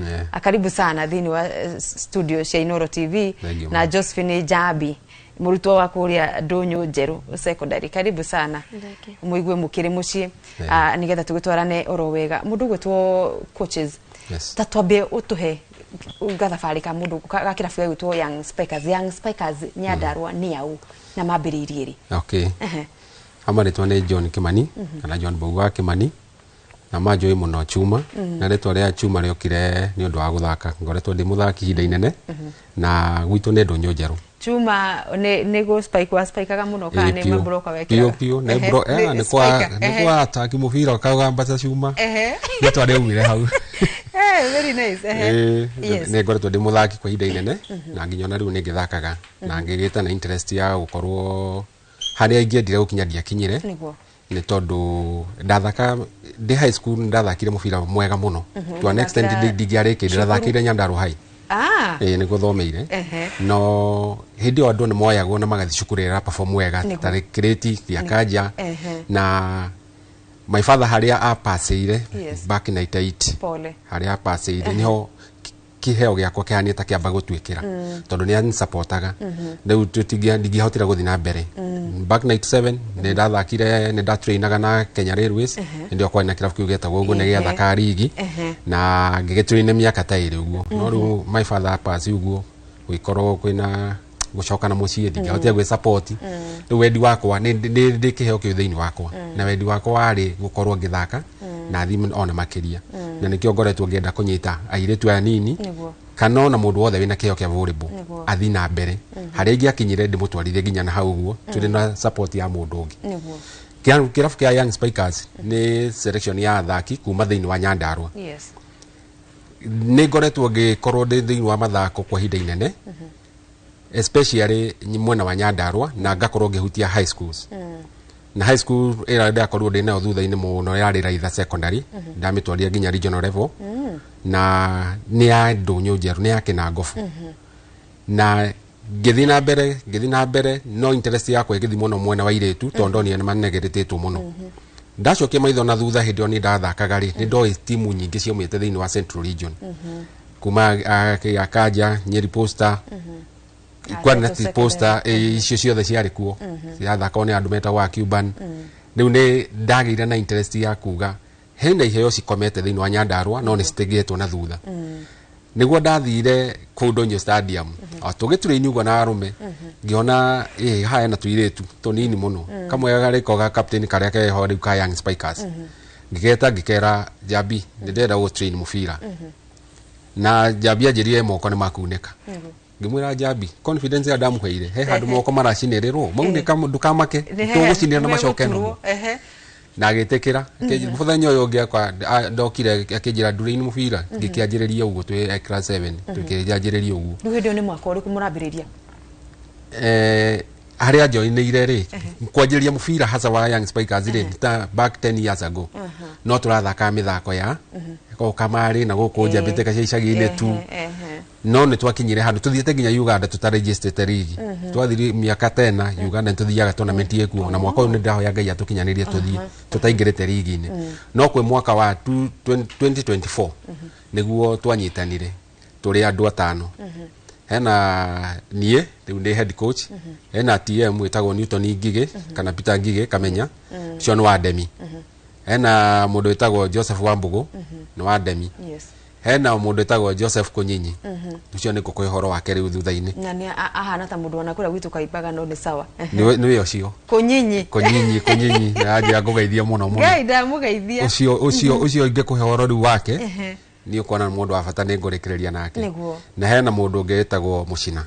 Karibu sana thĩinĩ wa studio cia Inoro TV. Thank you, na ma'am. Josephine Jambi, mũrutwo wa kũrĩa Ndũnyũ Njerũ Secondary, karibu sana. Thank you. Mũigue mũkĩrĩ mũciĩ. Nĩgetha tũgĩtwarane oro wega, mũndũ ũgwĩtwo coaches, ta twambe ũtũhe gathabarĩ ka mũndũ ga kĩrabu gĩgwĩtwo Young Spikers. Young Spikers Nyandarua nĩ au na mambĩrĩirie rĩ? Okay. Ama rĩtwa nĩ John Kimani kana John Mbũgua wa Kimani, na manjũĩ mũno Chuma. Na rĩtwa rĩa Chuma rĩokire nĩ ũndũ wa gũthaka, ngoretwo ndĩ mũthaki ihinda inene, na gwitũ nĩ Ndũnyũ Njerũ. Chuma nĩ gũ spike wa spikaga mũno kana nĩ mabroka Piũ wekĩraga? piũ nĩ bro nĩ kwa spiker, nĩ kwa ataki mũbira ũkagamba cuma. Rĩtwa rĩaumire hau. Very nice. Nĩ ngoretwo ndĩ mũthaki kwa ihinda inene, na nginya ona rĩu nĩ ngĩthakaga na ngĩgĩta na interest ya gũkorwo harĩa ingĩendire gũkinya ndiakinyire, nĩ tondũ ndathaka ndĩ high school nĩ ndathakire mũbira mwega mũno to an extent ndingĩarĩkĩire. Ndathakĩire Nyandarua High. Ĩĩ, nĩguo thomeire. No hĩndĩ ĩyo andũ nĩ moyagwo na magathiĩ cukuru ĩrĩa perform wega, ta kĩrĩti gĩa Kanja. Na my father harĩa apacĩire back in 98, Pole. harĩa apacĩire niho kĩheo gĩakwa kĩhanie ta kĩamba gũtuĩkĩra, tondũ nĩ ansapotaga. Rĩu ndingĩahotire gũthiĩ na mbere. Back 97 nĩ ndathakire, nĩ ndatrainaga na Kenya Railways. Hĩndĩ ĩyo kwarĩ na kĩrabu kĩu gĩetagwo ũguo, nĩ gĩathakaga rigi, na ngĩgĩtraina mĩaka ta ĩrĩ ũguo. No rĩu my father pass ũguo, gũgĩkorwo kwĩna gũcoka na mũciĩ, ndingĩahotire gwĩ support. Rĩu wendi wakwa nĩ kĩheo kĩu thĩinĩ wakwa, na wendi wakwa warĩ gũkorwo ngĩthaka na thiĩ ona makĩria, na nĩkĩo ngoretwo ngĩenda kũnyita airĩtu aya nini kana ona mũndũ wothe wĩna kĩheo kĩa volleyball athiĩ na mbere harĩa ingĩakinyire, ndĩmũtwarithie nginya na hau ũguo, tũrĩ na support ya mũndũ ũngĩ. Kĩrabu kĩa Young Spikers nĩ selection ya athaki kuma thĩinĩ wa Nyandarua. Nĩ ngoretwo ngĩkorwo ndĩ thĩinĩ wa mathako kwa ihinda inene, especially mwena wa Nyandarua, na ngakorwo ngĩhutia high schools. Na high school ĩrĩa ndakorwo ndĩ nayo thutha-inĩ mũno yarĩ Raitha Secondary, ndamĩtwarire nginya regional level, na nĩ ya Ndũnyũ Njerũ, nĩ ya Kĩnangobu. Na ngĩthiĩ na mbere, ngĩthiĩ na mbere, no interest yakwa ĩgĩthiĩ mũno mwena wa airĩtu, tondũ ndonire nĩ manegeretĩtwo mũno. Ndacokia maitho na thutha, hĩndĩ ĩyo niĩ ndathakaga rĩ, nĩ ndoĩ timu nyingĩ ciaumĩte thĩinĩ wa Central Region, kuma ya Kanja, Nyeri Posta, kwarĩ na Central. Posta, icio ciothe ciarĩ kuo, ciathakagwo nĩ andũ metagwo a Cuban. Rĩu nĩ ndagĩire na interest ya kuga hena iheo cikomete thĩinĩ wa Nyandarua, no nĩ citigĩtwo na thutha. Nĩguo ndathire kũu Ndũnyũ Stadium, o tũgĩturaini ũguo na arũme, ngĩona ĩ haha hena tũirĩtu tũnini mũno, kamwe garĩko ga captain karĩa keho rĩu ka Young Spikers. Ngĩgeta, ngĩkera, "Jambi, nĩ ndĩrenda gũtrain mũbira." Na Jambi anjĩrire moko nĩ makunĩka. Ngĩmwĩra Jambi, confidence ĩrĩa ndamũheire, he handũ moko maracinĩrĩrwo maunĩka, ndũkamake, tũgũcinĩra na macoke nomo. Na agĩtĩkĩra. Mũthenya ũyũ ũngĩ akwa ndokire akĩnjĩra nduraini mũbira, ngĩkĩanjĩrĩria ũguo twĩ class 7, tũkĩanjĩrĩria ũguo. Rĩu hĩndĩ ĩyo nĩ mwaka ũrĩkũ mũrambĩrĩria? Harĩa njoinĩire rĩ, kwanjĩrĩria mũbira hasa wa Young Spikers rĩ, ta back 10 years ago, no tũrathakaga mĩthako ya o kamarĩ na gũkũ nja, mbĩtĩka cia icagi-inĩ tu. No nĩ twakinyire handũ tũthiĩte nginya Uganda tũtarejistĩte rigi. Twathiri mĩaka tena Uganda, nĩ tũthiaga tournament ĩkuo, na mwaka ũyũ nĩ ndĩrahoya Ngai atũkinyanĩrie tũthiĩ tũtaingĩrĩte rigi-inĩ. No kwĩ mwaka wa 2024 nĩguo twanyitanire tũrĩ andũ atano. Hena niĩ rĩu ndĩ head coach, hena TM wĩtagwo Newton Ngigĩ kana Peter Ngigĩ Kamenya, ũcio nĩ wa Demi. Hena mũndũ wĩtagwo Joseph Wambũgũ, nĩ wa Demi. Hena mũndũ wĩtagwo Joseph Kũnyinyi, ũcio nĩ ngũkũhe ũhoro wake rĩu thutha-inĩ. Na nĩ ahana ta mũndũ ona kũrĩa gwitũ kaimbaga, no nĩ sawa. Nĩwe ũcio. Kũnyinyi. Kũnyinyi, Kũnyinyi anjĩra ngũgeithia mũno mũno. Ngai ndamũgeithia. Ũcio ingĩkũhe ũhoro rĩu wake, nĩ ũkuona nĩ mũndũ wa bata, nĩ ngũrĩkĩrĩria nake. Na hena mũndũ ũngĩ wĩtagwo Mũcina.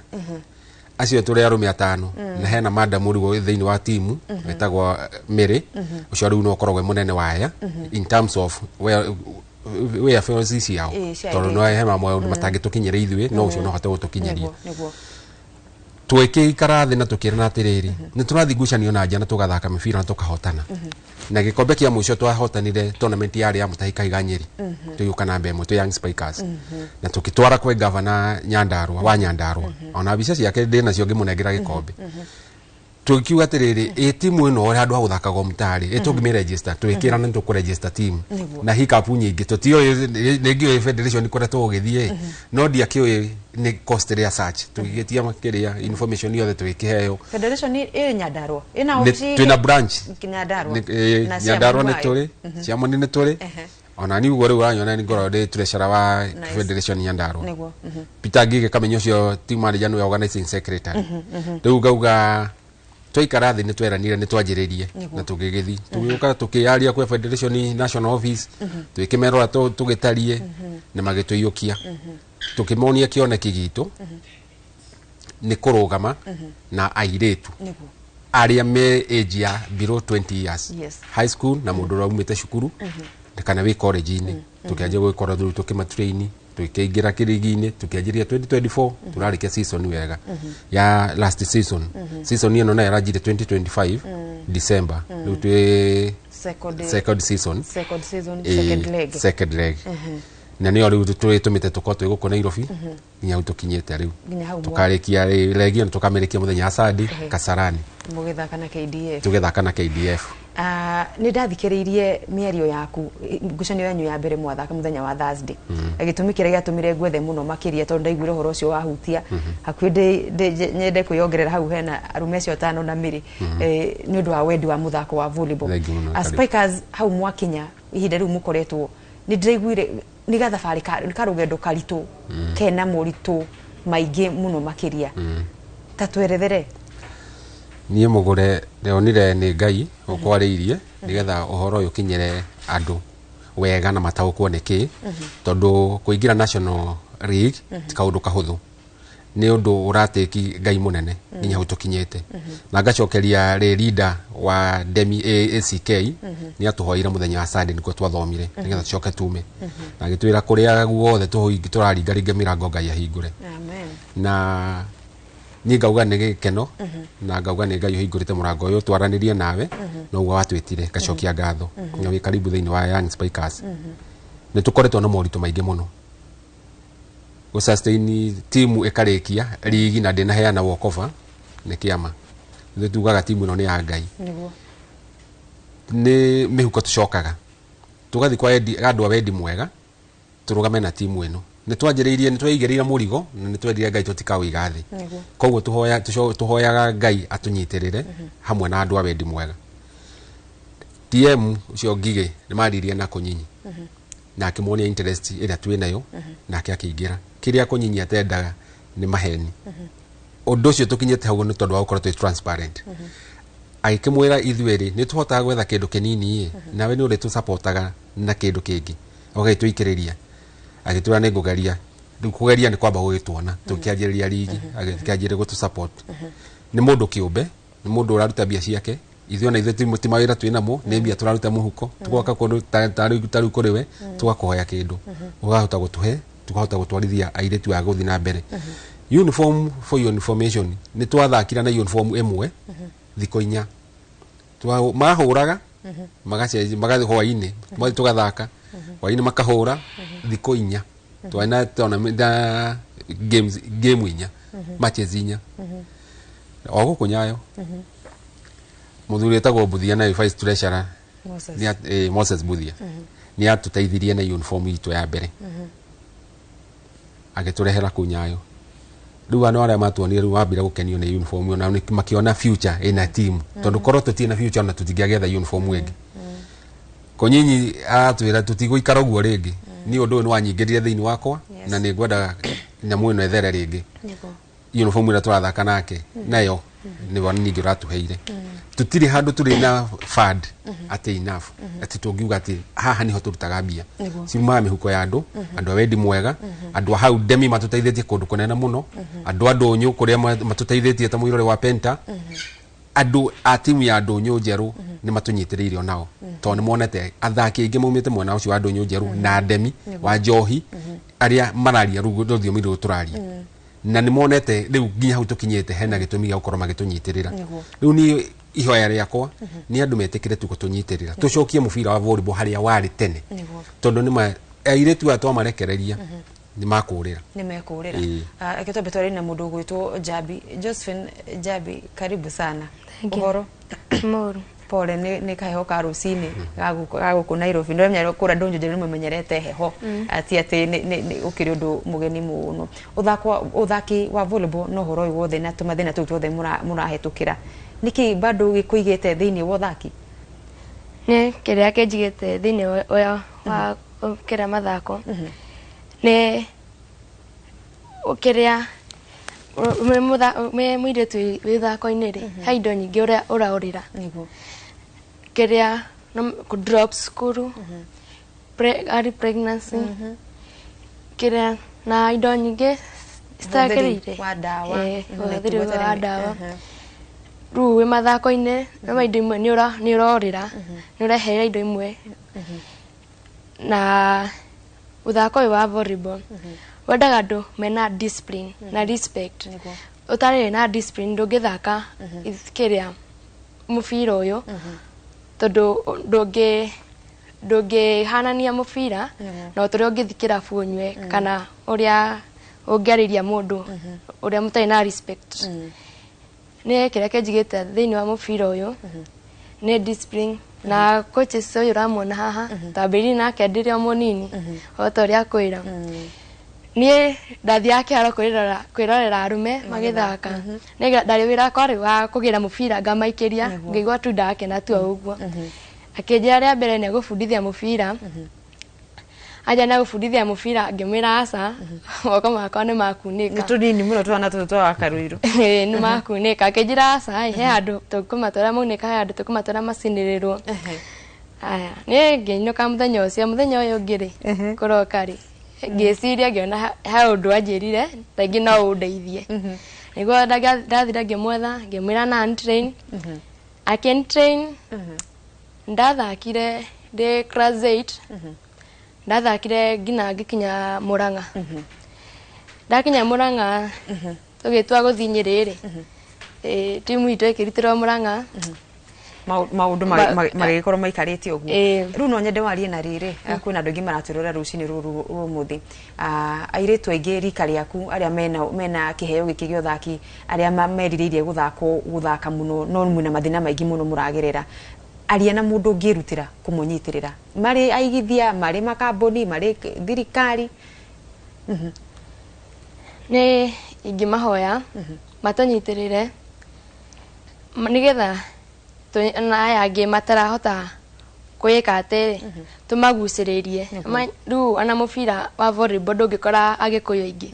Acio tũrĩ arũme atano. Na hena madam rĩu thĩinĩ wa timu wĩtagwo Mary, ũcio rĩu no ũkoragwo e mũnene wa aya in terms of where where ciao, Ĩĩ, cia tondũ airĩtu. no he maũndũ matangĩtũkinyĩra ithuĩ, no ũcio no ahote gũtũkinyĩria. Nĩguo. Twĩkĩikara thĩ na tũkĩrana atĩrĩrĩ, nĩ tũrathiĩ ngucanio na nja na tũgathaka mĩbira na tũkahotana. Na gĩkombe kĩa mũico twahotanire tournament yarĩ ya Mũtahi Kahiga Nyeri, tũgĩũka namba ĩmwe twĩ Young Spikers, na tũkĩtwara kwĩ gavana Nyandarua wa Nyandarua, ona mbica ciake ndĩ nacio ngĩmũnengera gĩkombe. Tũkiuga atĩrĩrĩ, ĩ timu ĩno handũ ha gũthakaga o mũtarĩ ĩ tũngĩmĩ register, twĩkĩra nĩ tũkũ register team na hiccup nyingĩ tũtiũĩ rĩngĩ federation kũrĩa tũgũgĩthiĩ, no ndiakĩũĩ nĩ cost ĩrĩa search tũgĩgĩtia kĩrĩa information yothe tũgĩkĩheo. Federation ĩ Nyandarua ĩna Nĩ- obici twĩna branch Nyandarua. Nĩ- Na Nyandarua chairman nĩ wayo. tũrĩ chairman nĩ tũrĩ, ona ni ũguo rĩu ũranyona nĩ ngoragwo ndĩ treasurer wa Nice. federation Nyandarua. Nĩguo. Peter Ngige Kamenyo ũcio team manager nĩwe organizing secretary. Rĩu ngauga twaikara thĩ nĩ tweranire nĩ twanjĩrĩrie na tũgĩgĩthi tũgĩũka tũkĩaria kwĩ federation national office, twĩkĩmerora tũgĩtarie na magĩtũiyũkia, tũkĩmonia kĩoneki gitũ nĩ kũrũgama na airĩtu arĩa me age ya below 20 years, high school na mũndũ ũrĩa umĩte cukuru kana wĩ college-inĩ. Tũkĩanjia gũgĩkorwo rĩu tũkĩmatrain, tũkĩingĩra kĩrigi-inĩ, tũkĩanjĩrĩria 2024, tũrarĩkia season wega ya last season. Season ĩno nayo ĩranjirie 2025 December, rĩu twĩ second second season. Second season, second leg. Second leg, na nĩyo rĩu tũrĩtũmĩte tũkorwo twĩ gũkũ Nairobi nginya hau tũkinyĩte rĩu. Nginya hau tũkarĩkia regi ĩno tũkamĩrĩkia mũthenya wa Sunday Kasarani. Mũgĩthaka na KDF. Tũgĩthaka na KDF. Ah, nĩ ndathikĩrĩirie mĩario yaku, ngucanio yanyu ya mbere mwathaka mũthenya wa Thursday. Gĩtũmi kĩrĩa gĩatũmire ngwethe mũno makĩria tondũ ndaiguire ũhoro ũcio wahutia hakuhĩ nyende kwĩyongerera hau hena arũme acio atano na mĩrĩ, nĩ ũndũ wa wendi wa mũthako wa volleyball. Thank you mũno, Ah, karibu. Spikers hau mwakinya ihinda rĩu mũkoretwo, nĩ ndĩraiguire nĩ gathabarĩ karũgendo karitũ kena moritũ maingĩ mũno makĩria, ta twerethere. Niĩ mũgũre ndĩronire nĩ Ngai ũkwarĩirie nĩgetha ũhoro ũyũ ũkinyĩre andũ wega na mataũkwo nĩ kĩ, tondũ kũingĩra national league ti kaũndũ kahũthũ, nĩ ũndũ ũratĩki Ngai mũnene nginya hau tũkinyĩte. Na ngacokeria rĩ leader wa Demi ACK nĩ atũhoeire mũthenya wa Sunday nĩguo twathomire nĩgetha tũcoke tume, na agĩtwĩra kũrĩa guothe tũraringaringa mĩrango Ngai ahingũre. Amen. Na niĩ ngauga nĩ gĩkeno na ngauga nĩ Ngai ũhingũrĩte mũrango ũyũ twaranĩrie nawe noguo watwĩtire, ngacokia ngatho na wĩ karibu thĩinĩ wa Young Spikers. Nĩ tũkoretwo na moritũ maingĩ mũno gũ sustain timu ĩkarĩkia rigi na ndĩnaheana walkover nĩ kĩama. Ithuĩ tugaga timu ĩno nĩ ya Ngai. Nĩ mĩhuko tũcokaga tũgathiĩ kwa andũ a wendi mwega tũrũgame na timu ĩno. Nĩ twanjĩrĩirie, nĩ tweigĩrĩire mũrigo na nĩ twendire Ngai tũtikaũiga thĩ. Koguo tũhoyaga Ngai atũnyitĩrĩre hamwe na andũ a wendi mwega. TM ũcio Ngigĩ nĩ maririe na Kũnyinyi na akĩmuonia interest ĩrĩa twĩ nayo, nake akĩingĩra. Kĩrĩa Kũnyinyi atendaga nĩ maheni. Ũndũ ũcio tũkinyĩte hau nĩ tondũ wa gũkorwo twĩ transparent. Agĩkĩmwĩra ithuĩ rĩ nĩ tũhotaga gwetha kĩndũ kĩnini ĩ nawe nĩ ũrĩtũsapotaga na kĩndũ kĩngĩ, ũgagĩtũikĩrĩria. Agĩtwĩra nĩ ngũgeria. Rĩu kũgeria nĩ kwamba gũgĩtuona tũkĩanjĩrĩria rigi, agĩkĩanjĩrĩria gũtũ support. Nĩ mũndũ kĩũmbe, nĩ mũndũ ũraruta mbia ciake. Ithuĩ ona ithuĩ ti mawĩra twĩ namo, nĩ mbia tũraruta mũhuko tũgoka kũndũ ta rĩu kũrĩ we tũgakũhoya kĩndũ ũkahota gũtũhe, tũkahota gũtwarithia airĩtu a gũthiĩ na mbere. Uniform, for your information, nĩ twathakire na uniform ĩmwe thikũ 4. Mahũraga magacenjia magathiĩ hwainĩ, magathiĩ tũgathaka hwainĩ makahũra thikũ 4. Twarĩ na tournament na games, game 4, matches 4 o gũkũ Nyayo. Mũthuri wĩtagwo Buthia na vice treasurer. Moses. Moses Buthia nĩ atũteithirie na uniform itũ ya mbere agĩtũrehera kũu Nyayo. Rĩu andũ arĩa matuonire rĩu mambire gũkenio nĩ uniform ĩyo na makĩona future ĩna team, tondũ korwo tũtirĩ na future ona tũtingĩagetha uniform ĩngĩ. Kũnyinyi aratwĩra tũtigũikara ũguo rĩngĩ. Niĩ ũndũ ũyũ nĩ wanyingĩrire thĩinĩ wakwa na nĩ ngwenda nyamũ ĩno ĩthere rĩngĩ. Uniform ĩrĩa tũrathaka nake nayo nĩwe ningĩ ũratũheire. Tũtirĩ handũ tũrĩ na fund atĩ enough atĩ tũngiuga atĩ haha nĩho tũrutaga mbia. Ciumaga mĩhuko ya andũ, andũ a wendi mwega, andũ a hau Demi matũteithĩtie kũndũ kũnene mũno, andũ a ndũnyũ kũrĩa matũteithĩtie ta mũirũrĩ wa Penta, andũ a timu ya ndũnyũ njerũ nĩ matũnyitĩrĩire onao tondũ nĩ monete athaki aingĩ maumĩte mwena ũcio wa ndũnyũ njerũ na Demi wa Njohi arĩa mararia rũthiomi rũrũ tũraria. Na nĩ monete rĩu nginya hau tũkinyĩte hena gĩtũmi gĩa gũkorwo magĩtũnyitĩrĩra. Rĩu niĩ ihoya rĩakwa nĩ andũ metĩkĩre tu gũtũnyitĩrĩra, tũcokie mũbira wa volleyball harĩa warĩ tene, tondũ nĩ airĩtu aya twamarekereria nĩ makũrĩra. Nĩ mekũrĩra. Reke twambe twarie na mũndũ ũgwĩtwo Jabi. Josephine Jabi, karibu sana. Ũhoro? Moru. Pole nĩ kaheho ka rũcinĩ ga gũkũ Nairobi. Ndĩramenya kũrĩa ndũnyũ njĩra nĩmũmenyerete heho, ti atĩ nĩ ũkĩrĩ ũndũ mũgeni mũno. Ũthaki wa volleyball no ũhoro ũyũ wothe na tũmathĩna tũu tuothe mũrahetũkĩra, nĩkĩ bado gĩkũigĩte thĩinĩ wa ũthaki? Nĩ kĩrĩa kĩnjigĩte thĩinĩ wa kĩrĩa mathako nĩ kĩrĩa me mũirĩtu wĩ thako-inĩ rĩ, he indo nyingĩ ũrĩa ũraũrĩra. Kĩrĩa kũ drop cukuru, early pregnancy, kĩrĩa na indo nyingĩ citagĩrĩire. Wa ndawa. Ũhũthĩri wa ndawa. Rĩu wĩ mathako-inĩ no indo imwe nĩ ũrorĩra, nĩ ũreherera indo imwe. Na ũthako ũyũ wa volleyball wendaga andũ mena discipline na respect. Ũtarĩ na discipline ndũngĩthaka kĩrĩa mũbira ũyũ, tondũ ndũngĩhanania mũbira na ũrĩa ũngĩthiĩ kĩrabu ũnyue kana ũrĩa ũngĩarĩria mũndũ ũrĩa mũtarĩ na respect. Nĩ kĩrĩa kĩnjigĩte thĩinĩ wa mũbira ũyũ nĩ discipline. Na coaches ũyũ ũramuona haha twambĩrĩirie nake ndĩrĩ o mũnini o ta ũrĩa akwĩra. Niĩ ndathiaga kĩharo kwĩrorera arũme magĩthaka. Ndarĩ wĩra wakwa wa kũgĩra mũbira ngamaikĩria, ngĩigua tu ndakena tu o ũguo. Akĩnjĩra rĩa mbere nĩ egũbundithia mũbira. Anja nĩ egũbundithia mũbira, ngĩmwĩra aca, moko makwa nĩ makunĩka. Nĩ tũnini mũno twana tũtũ twa Karũirũ. Nĩ makunĩka. Akĩnjĩra aca, he handũ tũkũmatwara maunĩka, he handũ tũkũmatwara macinĩrĩrwo. Aya, niĩ ngĩinũka mũthenya ũcio, mũthenya ũyũ ũngĩ rĩ, kũroka rĩ, ngĩciria ngĩona he ũndũ anjĩrire rĩngĩ no ũndeithie. Nĩguo ndathire ngĩmwetha, ngĩmwĩra na train. Akĩn train, ndathakire ndĩ class 8. Ndathakire nginya ngĩkinya Murang'a. Ndakinya Murang'a tũgĩtua gũthiĩ Nyĩrĩ rĩ, timu itũ ĩkĩrutĩrwo Murang'a. Maũndũ magĩgĩkorwo maikarĩte ũguo. Rĩu no nyende warie na rĩrĩ, kwĩna andũ aingĩ maratwĩrorera rũcinĩ rũrũ rwa ũmũthĩ. Airĩtu aingĩ rika rĩaku arĩa mena kĩheo gĩkĩ gĩa ũthaki, arĩa merirĩirie gũthaka mũno, no mwĩna mathĩna maingĩ mũno mũragerera. Aria na mũndũ ũngĩrutĩra kũmũnyitĩrĩra, marĩ aigithia, marĩ makambuni, marĩ thirikari. Nĩ ingĩmahoya matũnyitĩrĩre nĩgetha na aya angĩ matarahota kwĩka atĩ tũmagucĩrĩrie. Rĩu ona mũbira wa volleyball ndũngĩkora Agĩkũyũ aingĩ.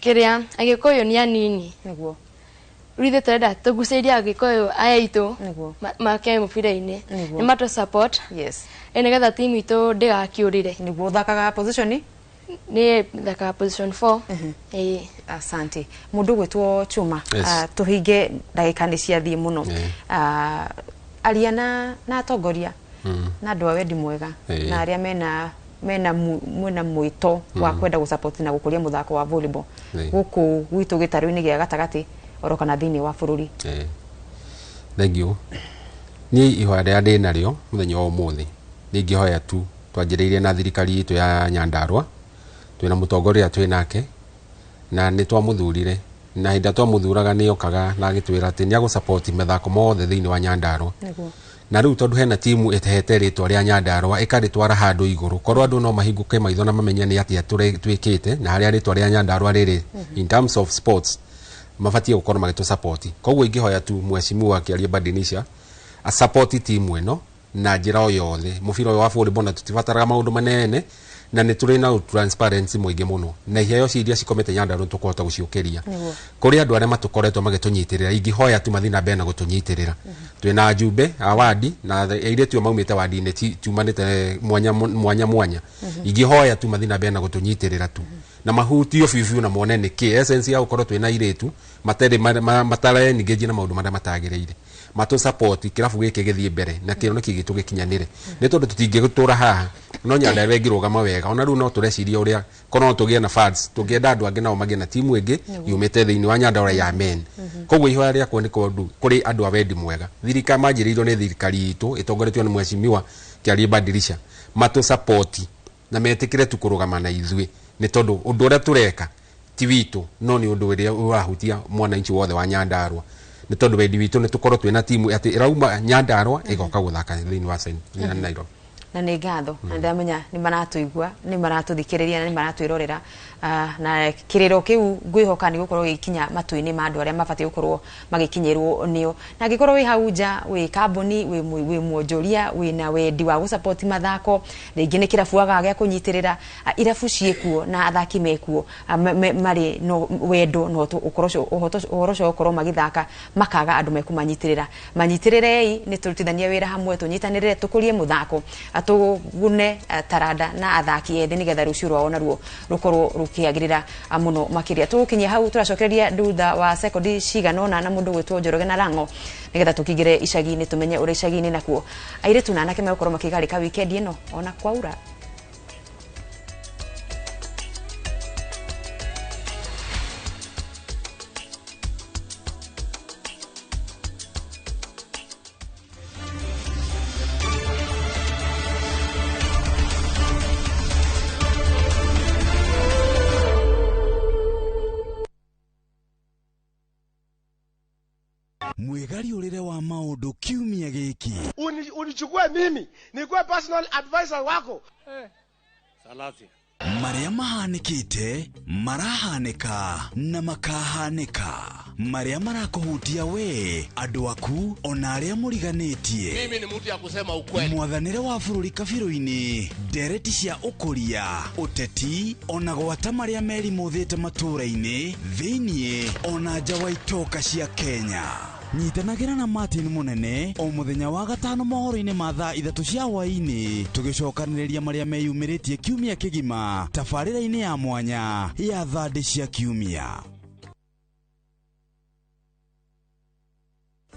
Kĩrĩa Agĩkũyũ nĩ anini. Rĩu ithuĩ tũrenda tũgucĩrĩrie Agĩkũyũ aya aitũ make mũbira-inĩ, nĩ matũ support nĩgetha timu itũ ndĩgakĩũrĩre. Nĩguo. Ũthakaga position? Nĩ thakaga position 4. Asante. Mũndũ ũgwĩtwo Chuma, tũhinge ndagĩka nĩ ciathiĩ mũno. Aria na atongoria na andũ a wendi mwega na arĩa mena mwĩto wa kwenda gũsupport na gũkũria mũthako wa volleyball gũkũ gwitũ gĩtarũ-inĩ gĩa gatagatĩ oro kana thĩinĩ wa bũrũri. Thank you. Niĩ ihoya rĩrĩa ndĩ narĩo mũthenya wa ũmũthĩ nĩ ingĩhoya tu twanjĩrĩirie na thirikari itũ ya Nyandarua, twĩna mũtongoria twĩ nake na nĩ twamũthurire, na hĩndĩ ĩrĩa twamũthuraga nĩ okaga na agĩtwĩra atĩ nĩ agũsupport mĩthako mothe thĩinĩ wa Nyandarua. Na rĩu tondũ hena timu ĩtehete rĩtwa rĩa Nyandarua ĩkarĩtwara handũ igũrũ, korwo andũ no mahingũke maitho na mamenye nĩ atĩa twĩkĩte na harĩa rĩtwa rĩa Nyandarua rĩrĩ in terms of sports, mabatiĩ gũkorwo magĩtũ support. Koguo ingĩhoya tu mheshimiwa akĩaria Badinisha asupport timu ĩno na njĩra o yothe. Mũbira ũyũ wa volleyball na tũtibataraga maũndũ manene, na nĩ tũrĩ na transparency mũingĩ mũno, na iheo ici iria cikomete Nyandarua tũkũhota gũciũkĩria. Kũrĩ andũ arĩa matũkoretwo magĩtũnyitĩrĩra, ingĩhoya tu mathiĩ na mbere na gũtũnyitĩrĩra. Twĩna ajumbe a wadi na airĩtu maumĩte wadi-inĩ tumanĩte mwanya mwanya mwanya, ingĩhoya tu mathiĩ na mbere na gũtũnyitĩrĩra tu, Na mahutio biũ biũ na mone nĩkĩ essence ya gũkorwo twĩna airĩtu matarĩ matare engage na maũndũ marĩa matagĩrĩire. Matũ support kĩrabu gĩkĩ gĩthiĩ mbere na kĩoneki gitũ gĩkinyanĩre. Nĩ tondũ tũtingĩgũtũra haha no Nyandarua ĩngĩrũgama wega ona rĩu no tũreciria ũrĩa korwo no tũgĩe na fans tũngĩenda andũ angĩ nao magĩe na timu ĩngĩ yumĩte thĩinĩ wa Nyandarua ya men. Koguo ihoya rĩakwa nĩ kũndũ kũrĩ andũ a wendi mwega. Thirikari manjĩrĩirio nĩ thirikari itũ ĩtongoretio nĩ mheshimiwa Kĩarie Badilisha matũ support na metĩkĩre tu kũrũgama na ithuĩ nĩ tondũ ũndũ ũrĩa tũreka ti witũ no nĩ ũndũ ũrĩa ũrahutia mwananchi wothe wa Nyandarua. Nĩ tondũ wendi witũ nĩ tũkorwo twĩna timu atĩ ĩrauma Nyandarua ĩgoka gũthaka thĩinĩ wa Nairobi. Na nĩ ngatho na ndamenya nĩ maratũigua nĩ maratũthikĩrĩria na nĩ maratwĩrorera na kĩrĩro kĩu ngwĩhoka nĩ gũkorwo gĩkinya matũ-inĩ ma andũ arĩa mabatiĩ gũkorwo magĩkinyĩrwo nĩo. Na angĩkorwo wĩ hau nja wĩ kambuni wĩ mwonjoria wĩna wendi wa gũsupport mathako rĩngĩ nĩ kĩrabu wagaga gĩa kũnyitĩrĩra irabu ciĩkuo na athaki mekuo marĩ no wendo no ũhoro ũcio gũkorwo magĩthaka makaga andũ mekũmanyitĩrĩra. Manyitĩrĩrei nĩ tũrutithanie wĩra hamwe tũnyitanĩrĩre tũkũrie mũthako tũgune taranda na athaki ethĩ nĩgetha rũciũ rwao naruo rũkorwo rũkĩagĩrĩra mũno makĩria. Tũgũkinyia hau tũracokereria thutha wa sekondi cigana ũna na mũndũ gwĩtwo Njoroge na Lang'o nĩgetha tũkĩingĩre icagi-inĩ tũmenye ũrĩa icagi-inĩ nakuo airĩtu na anake megũkorwo makĩgarĩka wikendi ĩno ona kwaura. Mwigariũrĩre wa maũndũ kiumia gĩkĩ. Unichukue mimi nikuwe personal advisor wako. Marĩa mahanĩkĩte marahanĩka na makahanĩka marĩa marakũhutia we andũ aku ona arĩa mũriganĩtie. Mimi ni mtu ya kusema ukweli. Mwathanĩre wa bũrũri kabirũ-inĩ ndereti cia ũkũria ũteti ona gwata marĩa merimũthĩte matũũra-inĩ thĩiniĩ ona nja wa itoka cia Kenya. Nyitanagĩra na Martin Munene o mũthenya wa gatano mohoro-inĩ ma thaa 3 cia hwaĩ-inĩ tũgĩcokanĩrĩria marĩa meyumĩrĩtie kiumia kĩgima tabarĩra-inĩ ya mwanya ya thandĩ cia kiumia.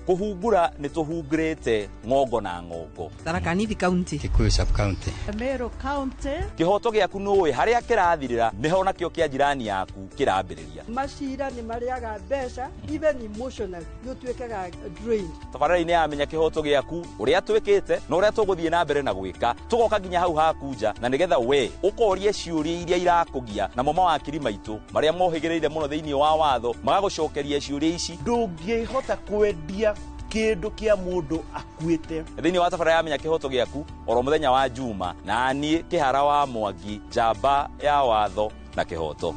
Kũhungura nĩ tũhungurĩte ng'ongo na ng'ongo. Tharaka Nithi County, Kikuyu sub county, Meru County. Kĩhoto gĩaku nũĩ harĩa kĩrathirĩra nĩho nakĩo kĩa jirani yaku kĩrambĩrĩria. Macira nĩ marĩaga mbeca even emotional nĩ ũtuĩkaga drained. Tabarĩra-inĩ ya Menya Kĩhoto Gĩaku ũrĩa twĩkĩte na ũrĩa tũgũthiĩ na mbere na gwĩka tũgoka nginya hau haku nja na nĩgetha we ũkorie ciũria iria irakũgia namo mawakiri maitũ marĩa mohĩgĩrĩire mũno thĩinĩ wa watho magagũcokeria ciũria ici. Ndũngĩhota kwendia kĩndũ kĩa mũndũ akuĩte. Thĩinĩ wa tabarĩra ya Menya Kĩhoto Gĩaku oro mũthenya wa Juma na niĩ Kĩhara wa Mwangi njamba ya watho na kĩhoto.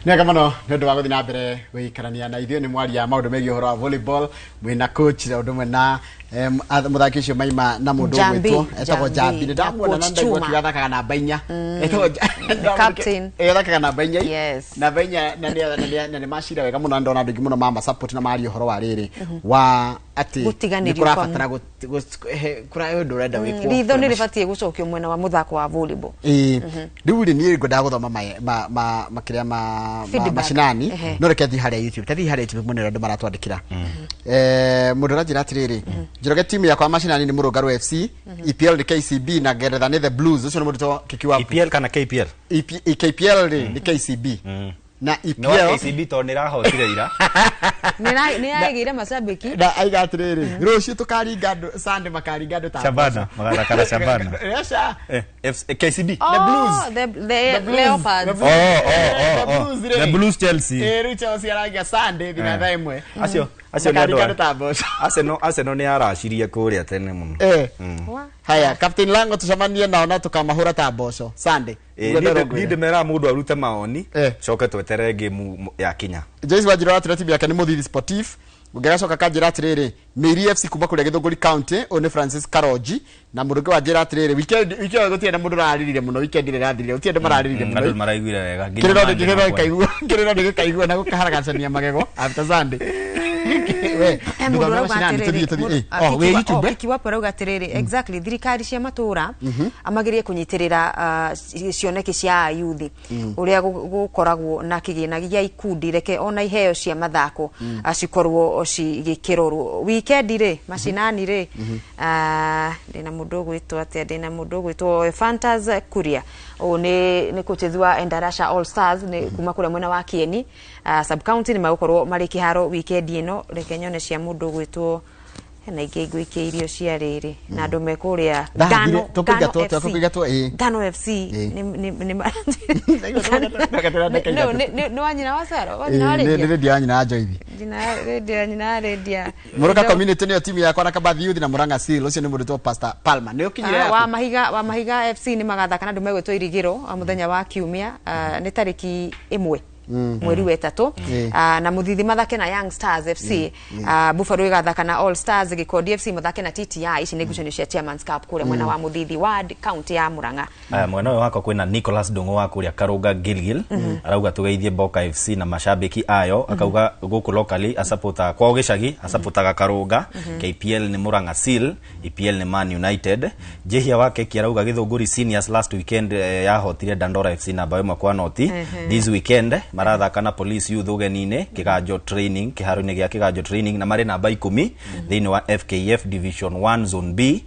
Nĩwega mũno nĩ ũndũ wa gũthiĩ na mbere gũikarania na ithuĩ nĩ mwaria maũndũ megiĩ ũhoro wa volleyball mwĩna coach na ũndũ ũmwe na mũthaki ũcio maima na mũndũ ũgwĩtwo etagwo Njambi. Nĩ ndamuona na ndaigua akiuga athakaga namba 4. Etagwo captain. Athakaga namba 4. Yes. Namba 4 na nĩ macira wega mũno ndona andũ aingĩ mũno mama support na maria ũhoro wa rĩrĩ wa atĩ nĩ kũrabatara kũra ũndũ ũrenda wĩkwo. Ritho nĩ rĩbatiĩ gũcokio mwena wa mũthako wa volleyball. Rĩu rĩ niĩ ngwendaga gũthoma makĩria ma mashinani no reke thiĩ harĩa YouTube tathi harĩa YouTube mũno andũ maratwandĩkĩra. Mũndũ ũranjĩra atĩrĩrĩ Njoroge timu yakwa mashinani nĩ Mũrũngarũ FC, EPL nĩ KCB na Ngeretha nĩ The Blues. Ũcio nĩ mũndũ wĩtagwo Kikiwa. EPL kana KPL? KPL rĩ nĩ KCB. Na EPL no KCB tondũ nĩ ĩrahotire ira. Nĩ yagĩire macambĩki. Na aiga atĩrĩrĩ rũciũ tũkaringa andũ Sunday makaringa andũ ta Shabana magathaka na Shabana. Aca. KCB. The Blues. The Leopards. Oh. The Blues Chelsea. Rĩu Chelsea aragia Sunday thina thaa 1. Acio nĩ andũ. Arsenal nĩ aracirie kũrĩa tene mũno. Haya Captain Lango tucemanie nao na tukamahũra ta mboco Sunday. Niĩ ndĩmeraga mũndũ arute maoni coke tweterere game ya kinya. Joyce Wanjiru aratwĩra timu yake nĩ Mũthithi Sportif, Ngĩgacoka kanjĩra atĩrĩrĩ, Mĩiri FC kuma kũrĩa Gĩthũngũri County, ũyũ nĩ Francis Karonji. Na mũndũ ũngĩ wanjĩra atĩrĩrĩ, weekend wiki ĩyo gũtirĩ na mũndũ ũrarĩrire mũno, weekend ĩrĩa ĩrathirire gũtirĩ andũ mararĩrire mũno. Andũ maraiguire wega nginya Kĩrĩro Monday kĩrĩro makwa. gĩkaigua, kĩrĩro nĩgĩkaigua na gũkaharagacania magego after Sunday. We, He mũndũ ndũthome ũrauga macinani, atĩrĩrĩ, tũthiĩ tũthiĩ. mũndũ- Oh, wĩ YouTube, eh? Kiki Wapo arauga atĩrĩrĩ, exactly, thirikari cia matũra amagerie kũnyitĩrĩra cioneki cia ayuthi ũrĩa gũkoragwo na kĩgĩna gĩa ikundi, reke ona iheo cia mathako cikorwo cigĩkĩrorwo. Weekend rĩ, macinani rĩ, ndĩna mũndũ ũgwĩtwo atĩa, ndĩna mũndũ ũgwĩtwo Fantas Kuria, ũyũ nĩ coaches wa Endarasha All Stars, nĩ kuma kũrĩa mwena wa Kieni sub county, nĩ magũkorwo marĩ kĩharo weekend ĩno. Reke nyone cia mũndũ ũgwĩtwo, hena ingĩ ngũikia irio cia rĩrĩ na andũ me kũrĩa Ndathire, tũkũingatwo, Gano FC. tũkũingatwo, ĩĩ. Gano FC Nĩ nĩ wa nyina wa Sara, wa nyina wa nĩ Lydia. rĩndia ya nyina ya Joyce. Nyina Lydia, nyina wa Lydia. Muruka Community nĩyo timu yakwa na Kabathi Youth na Murang'a Seal, ũcio nĩ mũndũ wĩtwo Pastor Palmer. Nĩ ũkinyire Wa yaku? Mahiga, wa Mahiga FC nĩ magathaka na andũ megwĩtwo Irigĩro mũthenya wa kiumia, nĩ tarĩki 1 mweri wa 3. Na Muthithi mathake na Young Stars FC, Buffalo ĩgathaka na All Stars, Gĩkondi FC mathake na TTI. Ici nĩ ngucanio cia Chairman's Cup kũrĩa mwena wa Muthithi Ward, county ya Murang'a. Aya, mwena ũyũ wakwa kwĩna Nicholas Ndung'u wa kũrĩa Karũnga Gilgil, arauga tũgeithie Boka FC na mashabiki ayo. Akauga gũkũ locally asupportaga kwao gĩcagi, asupportaga Karũnga. KPL nĩ Murang'a Seal, EPL nĩ Man United. Njihia wa Keki arauga Gĩthũngũri Seniors last weekend yahotire Dandora FC na bao 1-0. This weekend marathaka na Police Youth ũgeni-inĩ Kĩganjo Training, kĩharo-inĩ gĩa Kĩganjo Training, na marĩ namba 10 thĩinĩ wa FKF Division 1 Zone B.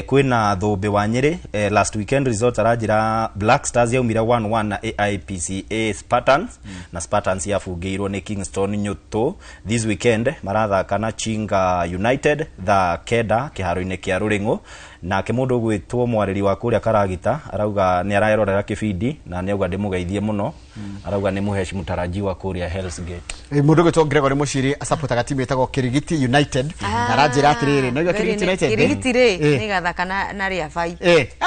Kwĩna Thũmbĩ wa Nyĩrĩ, last weekend result aranjĩra Black Stars yaumire 1-1 na AIPCA Spartans, na Spartans yabungĩirwo nĩ Kingston Nyũtũ. This weekend marathaka na Chinga United thaa 9 kĩharo-inĩ kĩa Rũrĩng'ũ. Nake mũndũ ũgwĩtwo mwarĩri wa kũrĩa Karagita arauga nĩ arerorera kĩbindi na nĩ auga ndĩmũgeithie mũno, arauga nĩ mũheci mũtarajiwa kũrĩa Hell's Gate. Mũndũ ũgwĩtwo Gregory Mũciri asapotaga timu ĩtagwo Kirigiti United, na aranjĩra atĩrĩrĩ, no Kirigiti United, eh? Kirigiti rĩ Eh. nĩ ĩgathaka na Rĩabai.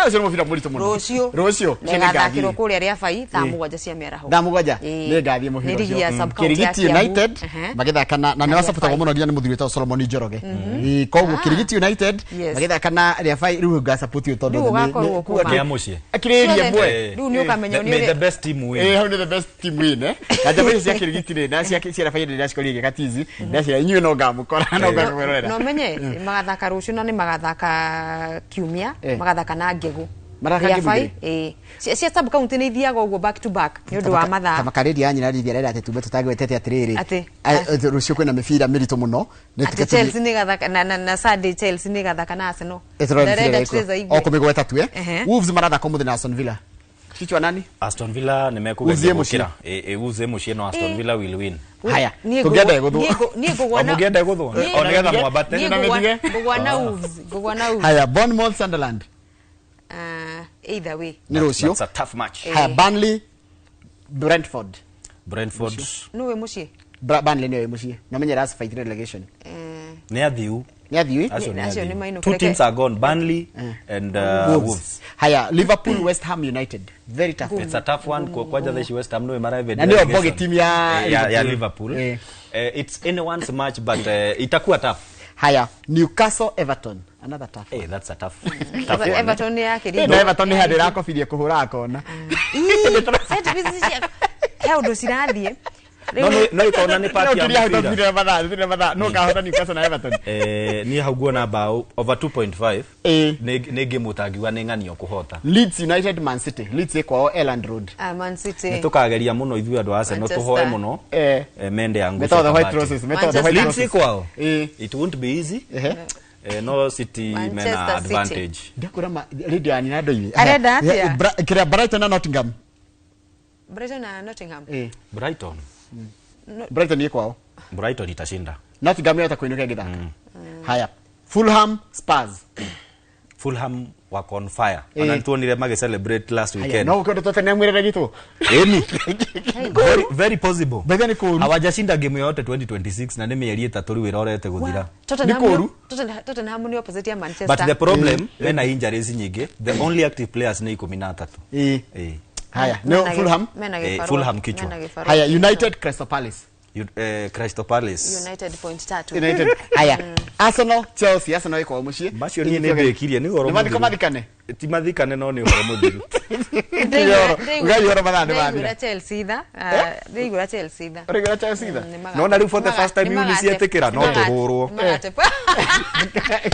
Ũcio nĩ mũbira mũritũ mũno. Rũciũ. Rũciũ. Na Ũcio nĩ ĩgathakĩrwo ngathiĩ. kũrĩa Rĩabai thaa 7 cia mĩaraho. Thaa 7. Ĩĩ. Nĩ ngathiĩ mũbira Nĩ rigi ya ũcio. sub county ya Kirigiti Kiambu. United magĩthaka na nĩ wasapotagwo mũno nginya nĩ mũthuri wĩtagwo Solomon Njoroge. Ĩĩ, koguo Kirigiti United Yes. magĩthaka na Rĩabai, rĩu ngasupport ũyũ tondũ Rĩu ũgakorwo kuga kũma. Kĩa mũciĩ. Akirĩria Ciothe. mwe. Rĩu nĩ ũkamenya nĩ May ũrĩa- the best team win. Hau nĩ the best team win, eh. Na njamba icio cia Kirigiti rĩ, na cia Rĩabai rĩ, ndĩracikorire igĩka tizi, ndĩraciĩra inyuĩ no ngamũkora, no ngamũrorera. Na ũmenye magathaka rũciũ na nĩ magathaka kiumia, magathaka na Ngegũ. Marathaka ngegũ Rĩabai, igĩrĩ? ĩĩ. Cia sub county nĩ ithiaga ũguo back to back nĩ ũndũ wa mathaa. Tamakarĩria ya nyina rĩrĩa arera atĩ tume tũtagwetete atĩrĩrĩ, Atĩ? Rũciũ kwĩna mĩbira mĩritũ mũno. Nĩ Atĩ Chelsea nĩ ĩgathaka na Sunday Chelsea nĩ ĩgathaka na Arsenal. Ndarenda Treza o igue. kũmĩgweta tu, eh. Ehe. Wolves marathaka ũmũthĩ na Aston Villa. Kichwa nani? Aston Villa nĩ Wolves mekũgeria ĩ mũciĩ. gũkĩra. Wolves ĩ mũciĩ, no Aston Villa will win. Haya, Niĩ tũngĩenda ngũgwa- ĩgũthwo. niĩ ngũgwa na- O mũngĩenda ĩgũthwo? Niĩ- O nĩgetha mwambate? niĩ Na mĩthige? ngũgwa na Wolves, ngũgwa na Wolves. Haya, Bournemouth Sunderland Either way. nĩ rũciũ. That's a tough match. Haya, Burnley Brentford. Brentford Nũ wĩ mũciĩ? Burnley nĩyo ĩ mũciĩ. Na menye ĩrafight relegation. nĩ athiu. Nĩ athiu, eh? Acio nĩ Acio nĩ athiu. mainũkire. Two teams are gone, Burnley and Wolves. Wolves. Haya, Liverpool West Ham United. Very tough. It's a tough one. Kwanja thaa ici West Ham nĩwe maraevade Na nĩyo relegation. bogey team ya Ya Liverpool. Liverpool. It's anyone's match, but itakuwa tough. Haya, Newcastle Everton. Another tough. Hey, that's a tough tough one. Everton nĩ yakĩrire. Na Everton nĩ handũ ĩrakobirie kũhũra akona. Set pieces cia he ũndũ cirathiĩ. No no ikona nĩ part ya No mũbira. tũkiria mathaa, tũkiria mathaa. No kahota Newcastle na Everton. Niĩ hau nguona bao over 2.5. Eh. Nĩ game ũtangiuga nĩ ng'anio kũhota. Leeds United Man City. Leeds ĩ kwao Elland Road. Man City. Nĩ tũkageria mũno ithuĩ andũ a Arsenal Manchester. tũhoe mũno. Mende ya nguca Metagwo the White Kabati. Roses, metagwo the White Leeds Roses. ĩ kwao. Eh. It won't be easy. Ehe. No City mena Manchester City. advantage. Ndakũra ma radio ya nyina ndoire. Arenda atĩa? Kĩrĩa Brighton na Nottingham. Brighton na Nottingham. Brighton. Brighton ĩ kwao. Brighton itashinda. Nottingham yahota kũinũka ĩgĩthaka. Haya, Fulham Spurs. Fulham wako on fire. Ona nĩtuonire magĩ celebrate last Haya, weekend. no ũkĩenda Tottenham ĩrere gitũ. Ĩni. Very, very possible. Bethe nĩ kũũru. Hawajashinda game yote 2026 na nĩ mĩeri 3 rĩu ĩrorete gũthira. Tottenham Nĩ kũũru. Tottenham nĩ opposite ya Manchester. But the problem mena injuries nyingĩ. The only active players nĩ 13. Ĩĩ. Ĩĩ. Haya, no Fulham. Mena gĩbarũa. Fulham kichwa. Mena gĩbarũa. Haya, United Crystal Palace. Crystal Palace. United point 3. United. Haya. Arsenal, Chelsea, Arsenal iko muciĩ. Macio niĩ nĩ ndĩkirie, nĩ ũhoro Nĩ mathiko mũthiru. Mathikane. Ti mathikane, no nĩ ũhoro mũthiru. Ngai ũhoro mathaa nĩ mathira. Ndĩraigua Chelsea tha. Ndĩraigua Chelsea tha. Ũraigua Chelsea tha? No na rĩu for the first time nĩcietĩkĩra no tũhũrwo.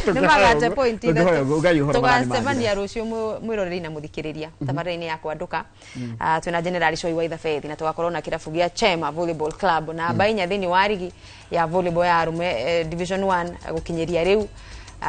Nĩ magate point Tũngĩhoya ũguo, Ngai ũhoro mathaa nĩ mathira. Tũgacemania rũciũ, mwĩroreri na mũthikĩrĩria, tabarĩra-inĩ ya Kwandũka. Twĩna General Choi wa Ithabethi na tũgakorwo na kĩrabu gĩa Chema Volleyball Club na 4 thĩinĩ wa rigi ya volleyball ya arũme, Division 1 gũkinyĩria rĩu.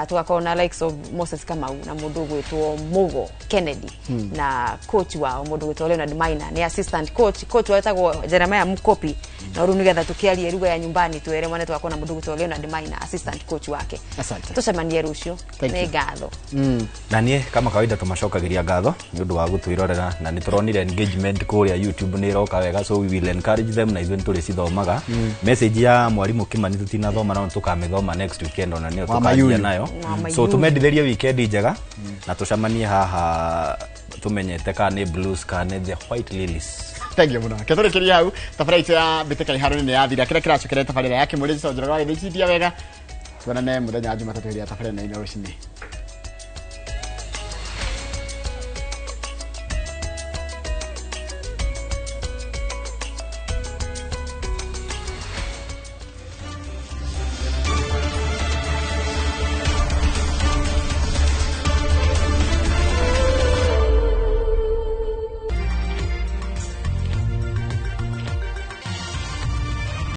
Tũgakorwo na likes of Moses Kamau na mũndũ ũgwĩtwo Mugo Kennedy na coach wao mũndũ ũgwĩtwo Leonard Maina nĩ assistant coach, coach wetagwo Jeremiah Mukopi. Na rĩu nĩgetha tũkĩarie lugha ya nyumbani twere mwane, tũgakorwo na mũndũ ũgwĩtwo Leonard Maina, assistant coach wake. Asante. Tũcemanie rũciũ. Thank Nĩ you. ngatho. Na niĩ kama kawaida tũmacokagĩria ngatho nĩ ũndũ wa gũtwĩrorera, na nĩ tũronire engagement kũrĩa YouTube nĩ ĩroka wega, so we will encourage them na ithuĩ nĩ tũrĩcithomaga. Message ya mwarimũ Kimani tũtinathoma, no tũkamĩthoma next weekend, ona nĩyo Wa tũkanjia Mayuyu. nayo. Wa Mayuyu. So tũmendithĩrie weekend njega na tũcemanie haha tũmenyete kana nĩ Blues kana nĩ the White Lilies. Thank you mũno. Ke tũrĩkĩrie hau tabarĩra itũ ya mbĩtĩka iharo-inĩ nĩ yathira. Kĩrĩa kĩracokerera tabarĩra ya kĩmũrĩ Njoroge wa Gĩthĩnji wega. Tuonane mũthenya wa Jumatatũ hĩndĩ ya tabarĩra na ino rũcinĩ.